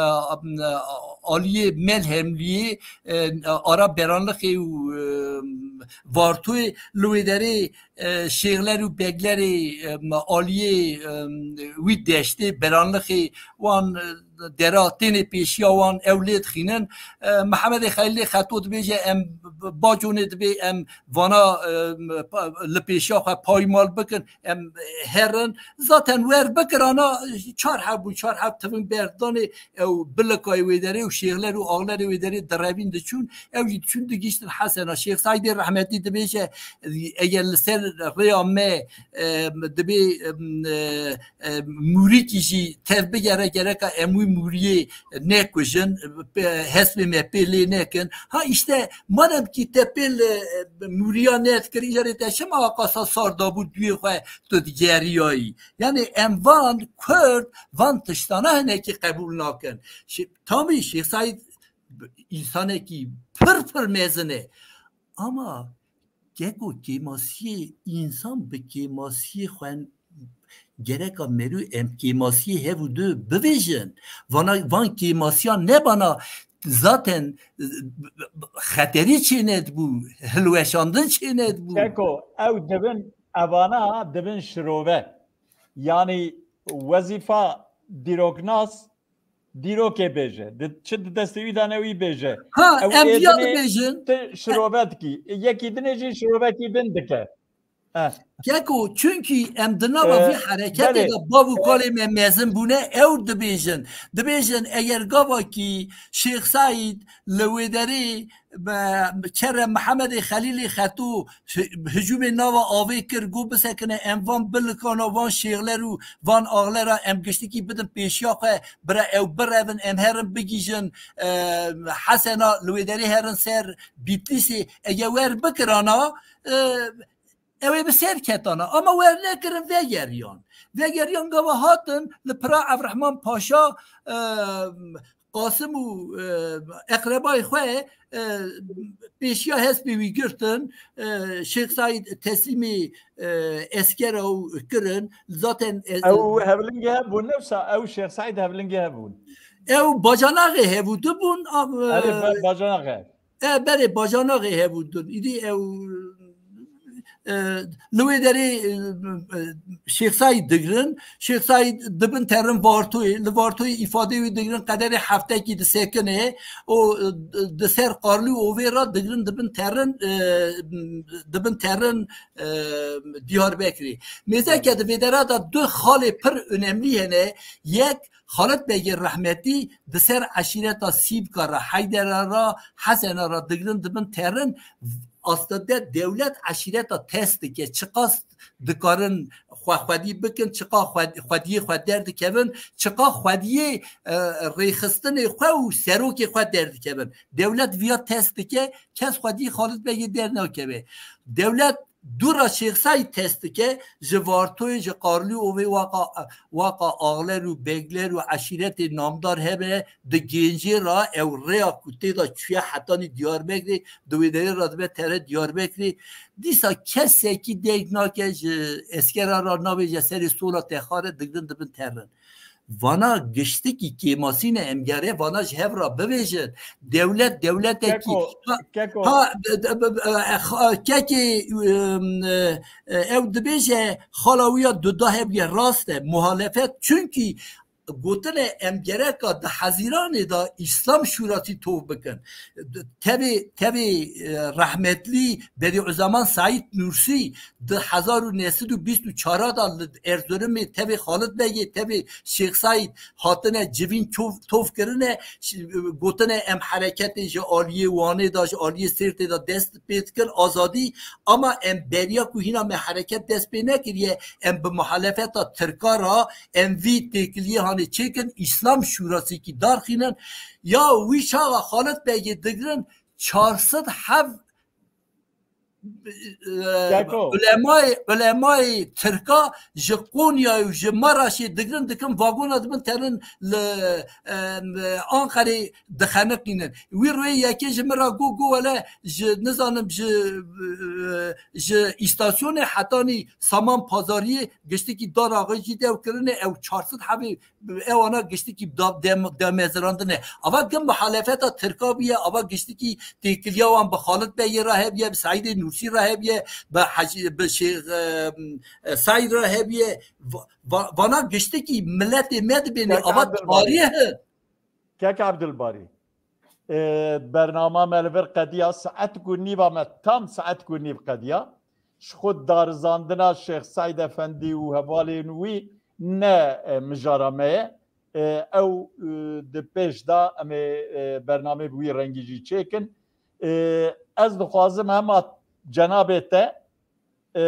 aliyê Melhemliyê, e, ara Beranlixê û, e, Vartoyê, li wê derê, e, şêxler û beglerê, e, aliyê, e, wî deştê Beranlixê wan, e, dera tênê pêşiya wan ew lê dixînin. E, Mihemedê Xelîlê Xeto dibêje, em baconê dibê em vana, e, li pêşiya xwe paymal bikin, em herin. Zaten wer bikirana çar heb bû, çar heb tivin berdanê ew bilikayê wê derê û şêxler û axlerê wê derê direvîn diçûn, ew jî diçûn digihîştin Hesena. Şêx Seîdê rehmetî dibêje, eger li ser rêya me, e, dibê, e, e, mûrîkî jî tev bigere, gereka em wî mûriyê nekujin, pe-, hespê me pê lê nekin. Ha, îşte, madem kî te pê li, e, mûriya nedikir, îcarê te çima qasa sar dabû duyê xwe tu digeriyayî? Yani em van Kurd, van tiştana hinekî qebûl nakin. Şi-, tamî Şêx Seîd însanekî pir pir mezin e. Ama keko kêmasiyê, însan bi kêmasiyê xwe gereka merû em kêmasiyê hev û du bivêjin. Vana, van kêmasiyan nebana zaten, e, xeterî çênedibû, hilweşandin çênedibû. Keko, ew dibin, evana dibin şirove. Yani wezîfa dîroknas, dîrokê bêje. Di, çi di destê wî de ne wî bêje. Ha, ew em viya dibêjin. Tu şirove dikî. Yekî dinê jî şirovekî din dike. Eh. Keko, çunkî em di nava vî, eh, hereketê de bav û kalê me mezin bûne, ew dibêjin. Dibêjin, eger gavakî Şêx Seîd li wê derê, me, kere Mihemedê Xelîlê Xeto hi-, hicûmê nava avê kir, got bisekine em van bilikana, van şêxler û van axlera em giştikî bidin pêşiya xwe, bira ew birevin, em herin bigihîjin, e, Hesena, li wê derê herin ser Bîtlîsê, ege wer bikirana, e, ew ê bi ser ketana. Ama wer nekirin, vegeriyan. Vegeriyan gava hatin li pira Evrehman Paşa, e, Qasim û, e, eqrebayê xwe, e, pêşiya hespê wî girtin, e, Şêx Seîd teslîmî, e, eskera û kirin. Zaten, e, ew hevlingê hev bûn, newsa ew Şêx Seîd hevlingê hev bûn. Ew bacanaxê hev û du bûn, a, erê, e, ba-, bacanaxê. E, berê bacanaxê hev û du. Îdî ew, e, li wê derê, e, e, Şêx Seîd digirin. Şêx Seîd dibin terin Vartoyê. Li Vartoyê îfadeyê wî digirin, qederê heftekî disekine. O, e, di ser Qarlî û Ovê re digirin, dibin terin, e, dibin terin, e, Diyarbekirê. Mêzeke di vê dera de du xalê pir önemlî hene. Yek, Xalit Begê rehmetî di ser eşîreta Sîvka re, Heydera re, Hesena re digirin, dibin terin. Aslinde dewlet eşîreta test dike, çiqas dikarin xwe xwedî bikin, çiqa xwed-, xwediyê xwe derdikevin, çiqa xwediyê, e, rêxistinê xwe û serokê xwe derdikevin. Dewlet viya test dike, kes xwediyê Xalit Begê dernakeve. Dewlet dûra Şêx Seîd test dike, ji Vartoyê, ji Qarlî Ovê waqa, waqa axler û begler û eşîretê namdar hebe, di Gêncê re ew rêya ku tê de çûye hetanî Diyarbekirê, di wê derê re dibe tere Diyarbekirê. Dîsa kesekî deng nake ji eskera re nabêje serê sola te xare, digirin dibin terin. Vana giştikî kêmasî ne, em gere vana ji hev re bivêjin. Dewlet, dewletekî. Keko, ha, keko. Ha, de, de, be, be, e, ha, kekê, e, e, ew dibêje, xala wî ya duda hev ye, rast e, muhalefet, çunkî gotine em gereka di Hezîranê de Îslam Şûrasî tov bikin. Tevê, tevê, e, rehmetlî Bedîuzeman Seîd Nûrsî di hezar û neh sed û bîst û çar de li Erzurumê tevê Xalid Begê, tevê Şêx Seîd hatine civîn çov-, tov kirine, ş-, gotine em hereketê ji aliyê Wanê de, ji aliyê Sêrtê de dest pê dikin, azadî, ama em beriya ku hîna me hereket dest pê nekiriye, em bi muhalefeta Tirka re em vî têkiliyê hanê çêkin, Îslam Şûrasîkî darxînin. Ya wî çaxa Xalid Begê digirin çar sed hev, e, Keko. Ulemayê, ulemayê Tirka ji Qonyayê û ji Maraşê digirin, dikin vagona dibin terin li, e, Anqerê dixeniqînin. Wî rûyê yekê ji min re got, got wele ji, nizanim, ji, e, ji îstasyonê hetanî Saman Pazariyê giştikî dar axê jî dew kirine, ew çar sed hebê ewana giştikî da-, dem-, demezirandine. Ava gim muhalefeta Tirka bûye, ava giştikî têkiliya wan bi Xalid Begê re hebiye, bi Seîdê Nûrsî re hebiye, bi Hecî, bi Şêx, e, e, Seîd re hebiye. Va-, va-, vana giştikî miletê me dibêne, Kek ava Abdulbarî. Tarîh e. Kek Abdulbarî. E, bernama me li vir qediya, saet ku nîva me, tam saet ku nîv qediya. Ji xwe darizandina Şêx Seîd Efendî û hevalên wî ne, e, mijara me ye. E, ew, e, di pêş de em ê, e, bernamê bi wî rengî jî çêkin. E, ez dixwazim hema cenabê te, e,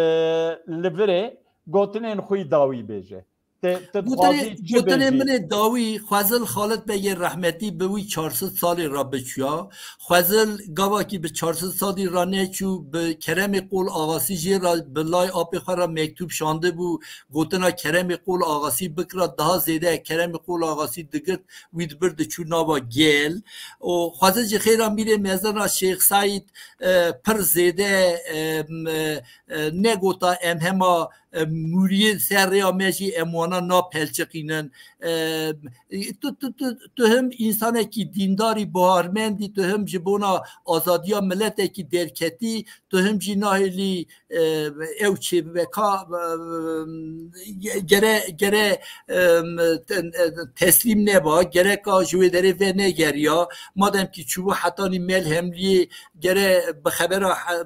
li virê gotinên xwe yî dawî bêje. Te, te Gotinê, dixwazî çi gotinê bêjî? Min ê dawî Xwezil Xalid Begê rehmetî bi wî çar sed salê re biçûya. Xwezil gavakî bi çar sed salî re neçû, bi Keremê Qol Axasî jê re bi lay apê xwe re mektûb şandibû, gotina Keremê Qol Axasî bikira, daha zêde Keremê Qol Axasî digirt, wî dibir diçû nava gel. Û Xwezil ji xêra mîrê mezin re Şêx Seîd, e, pir zêde, e, m-, e, negota em hema, e, mûriyê ser rêya me jî em wana napelçiqînin. E, tu, tu, tu, tu him însanekî dîndarî, baharmendî, tu him ji bona azadiya miletekî derketî, tu him jî nahêlî, e, ew çê bibe. Ka, e, gere, gere, e, te-, e, teslîm neba, gereka ji wê derê venegeriya. Madem kî çûbû hetanî Melhemliyê, gere bi xebera he-,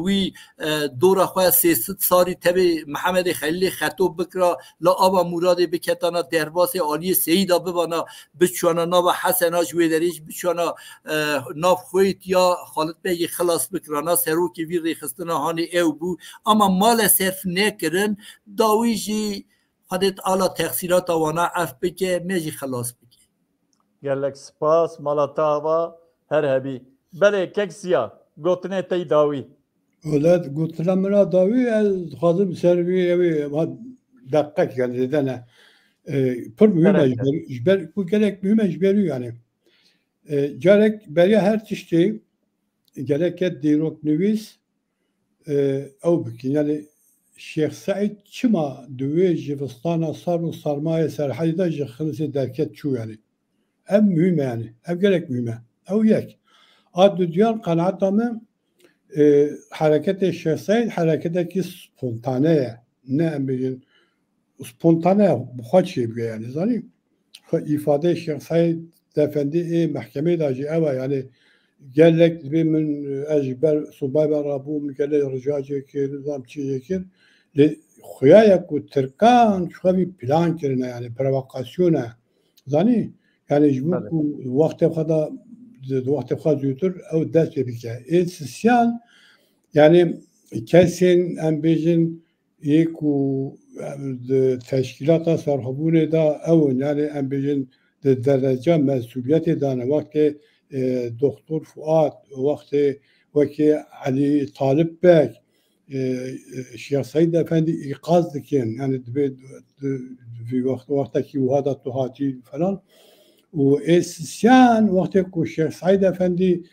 wî, e, dora xwe sê sed sarî tevê Mihemedê Xelîlê Xeto bikira, la ava Mûradê biketana derbasê aliyê Seyîda bibana, biçûyana nava Hesena, ji wê derê jî biçûyana, e, nav Xwêt ya Xalid Begê xilas bikirana, serokê vî rêxistina hanê ew bû. Ama malesef nekirin, dawî jî Xwedê Teala texsîrata wana ef bike, me jî xilas bike. Gelek spas, mala te ava her hebî. Belê, kek Siya, gotinê te yî dawî. Wele gotina min a dawî, ez dixwazim ser wî, ew ê, ha, deqek, yani zêde ne. E, pir muhîm e ji ber, ji ber ku gelek muhîm e ji ber wî, yani. E, carek beriya her tiştê gereke dîroknivîs, e, ew bikin. Yani Şêx Seîd çima di wê jivistana sar û sarmayê Serhedî de ji Xilisê derket çû yani? Ev muhîm e yani. Ev gelek muhîm e. Ew yek. A duduyan qenaeta min, e, hereketê Şêx Seîd hereketekî spontane ye. Ne em bêjin spontane bi xwe çêbûye yani. Zanî? Xwe îfadeyê Şêx Seîd Efendî ê mehkemeyê de jî ew e yani. Gelek dibê min, ez ji ber subay ve rabûm, gelek rica jê kir, nizam çi jê kir. Lê xuya ye ku Tirkan ji xwe vî plan kirine, yani provokasyon e. Zanî? Yani ji bo Belê. ku wextê xwe de, di wextê xwe zûtir ew dest pê bike. Ê sisiyan, yani kesên em bêjin, yê ku, em, di teşkîlata serxwebûnê de ew in, yani em bêjin di dereca mesûliyetê de ne. Wextê, e, Doktor Fuat, wextê wekî Elî Talib Beg, e, e, Şêx Seîd Efendî îqaz dikin. Yani dibê di, di vî wext, wextekî wiha de tu hatî falan. Û ê sisiyan wextê ku Şêx Seîd Efendî,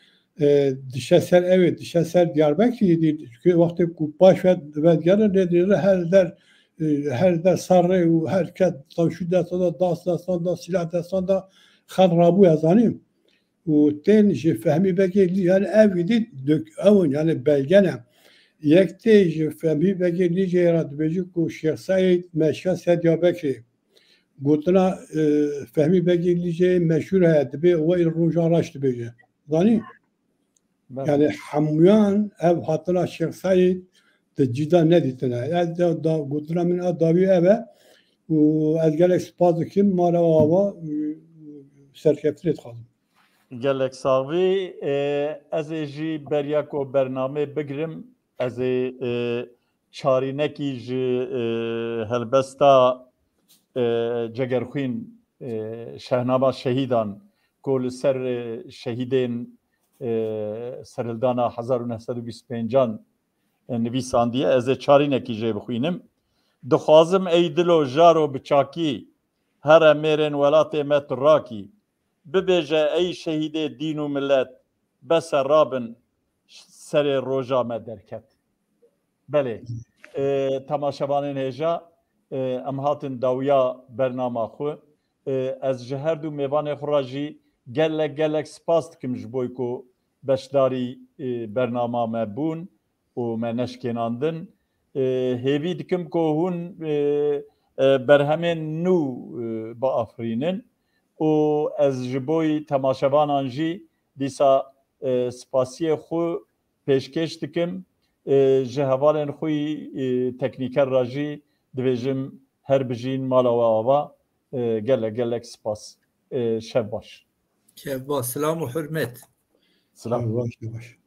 e, dişe ser ew ê, dişe ser Diyarbekirê dî, çünkü wextê ku paş ve vedigerin lê dîre her der, e, her der serrê û her kes tawşî desta da, das desta da, silah desta da, xelk rabûye zanî. Û tên ji Fehmî Begê Lî-, yani ev îdî dök-, ew in, yani belge ne. Yek tê ji Fehmî Begê Lîceyê re dibêjî ku Şêx Seîd meşiya ser Diyarbekirê. Gotina e, Fehmî Begî Lîceyê meşhûr heye, dibê we î roja reş dibêje. Zanî? Belê. Yani hemûyan ev hatina Şêx Seîd di cî de nedîtine. Ez de, da, gotina min a dawî ev e û ez gelek spas dikim mala ava û serkeftinê dixwazim. Gelek sax bî. E, ez ê jî beriya ku bernamê bigirim, ez ê e, çarînekî ji e, helbesta e, Cegerxwîn, e, Şehnama Şehîdan ku li ser e, şehîdên e, serhildana hezar û neh sed û bîst û pêncan e, nivîsandiye, ez ê çarînekî jê bixwînim. Dixwazim ey dilo jaro bi çakî, here mêrên welatê me tu rakî. Bibêje ey şehîdê dîn û milet, bes e rabin, serê roja me derket. Belê, e, temaşevanên hêja, e, em hatin dawiya bernama xwe. E, ez ji her du mêvanê xwe re jî gelek gelek spas dikim ji bo ku beşdarî e, bernama me bûn û me neşkênandin. E, hêvî dikim ku hûn e, e, berhemên nû e, biafirînin û ez ji bo temaşevanan jî dîsa e, spasiyê xwe pêşkêş dikim. E, ji hevalên xwe yî e, teknîker re jî dibêjim her bijîn, mala we ava. E, gelek gelek spas. E, şev baş. Şev baş, silam û hurmet. Silam. Yavaş yavaş.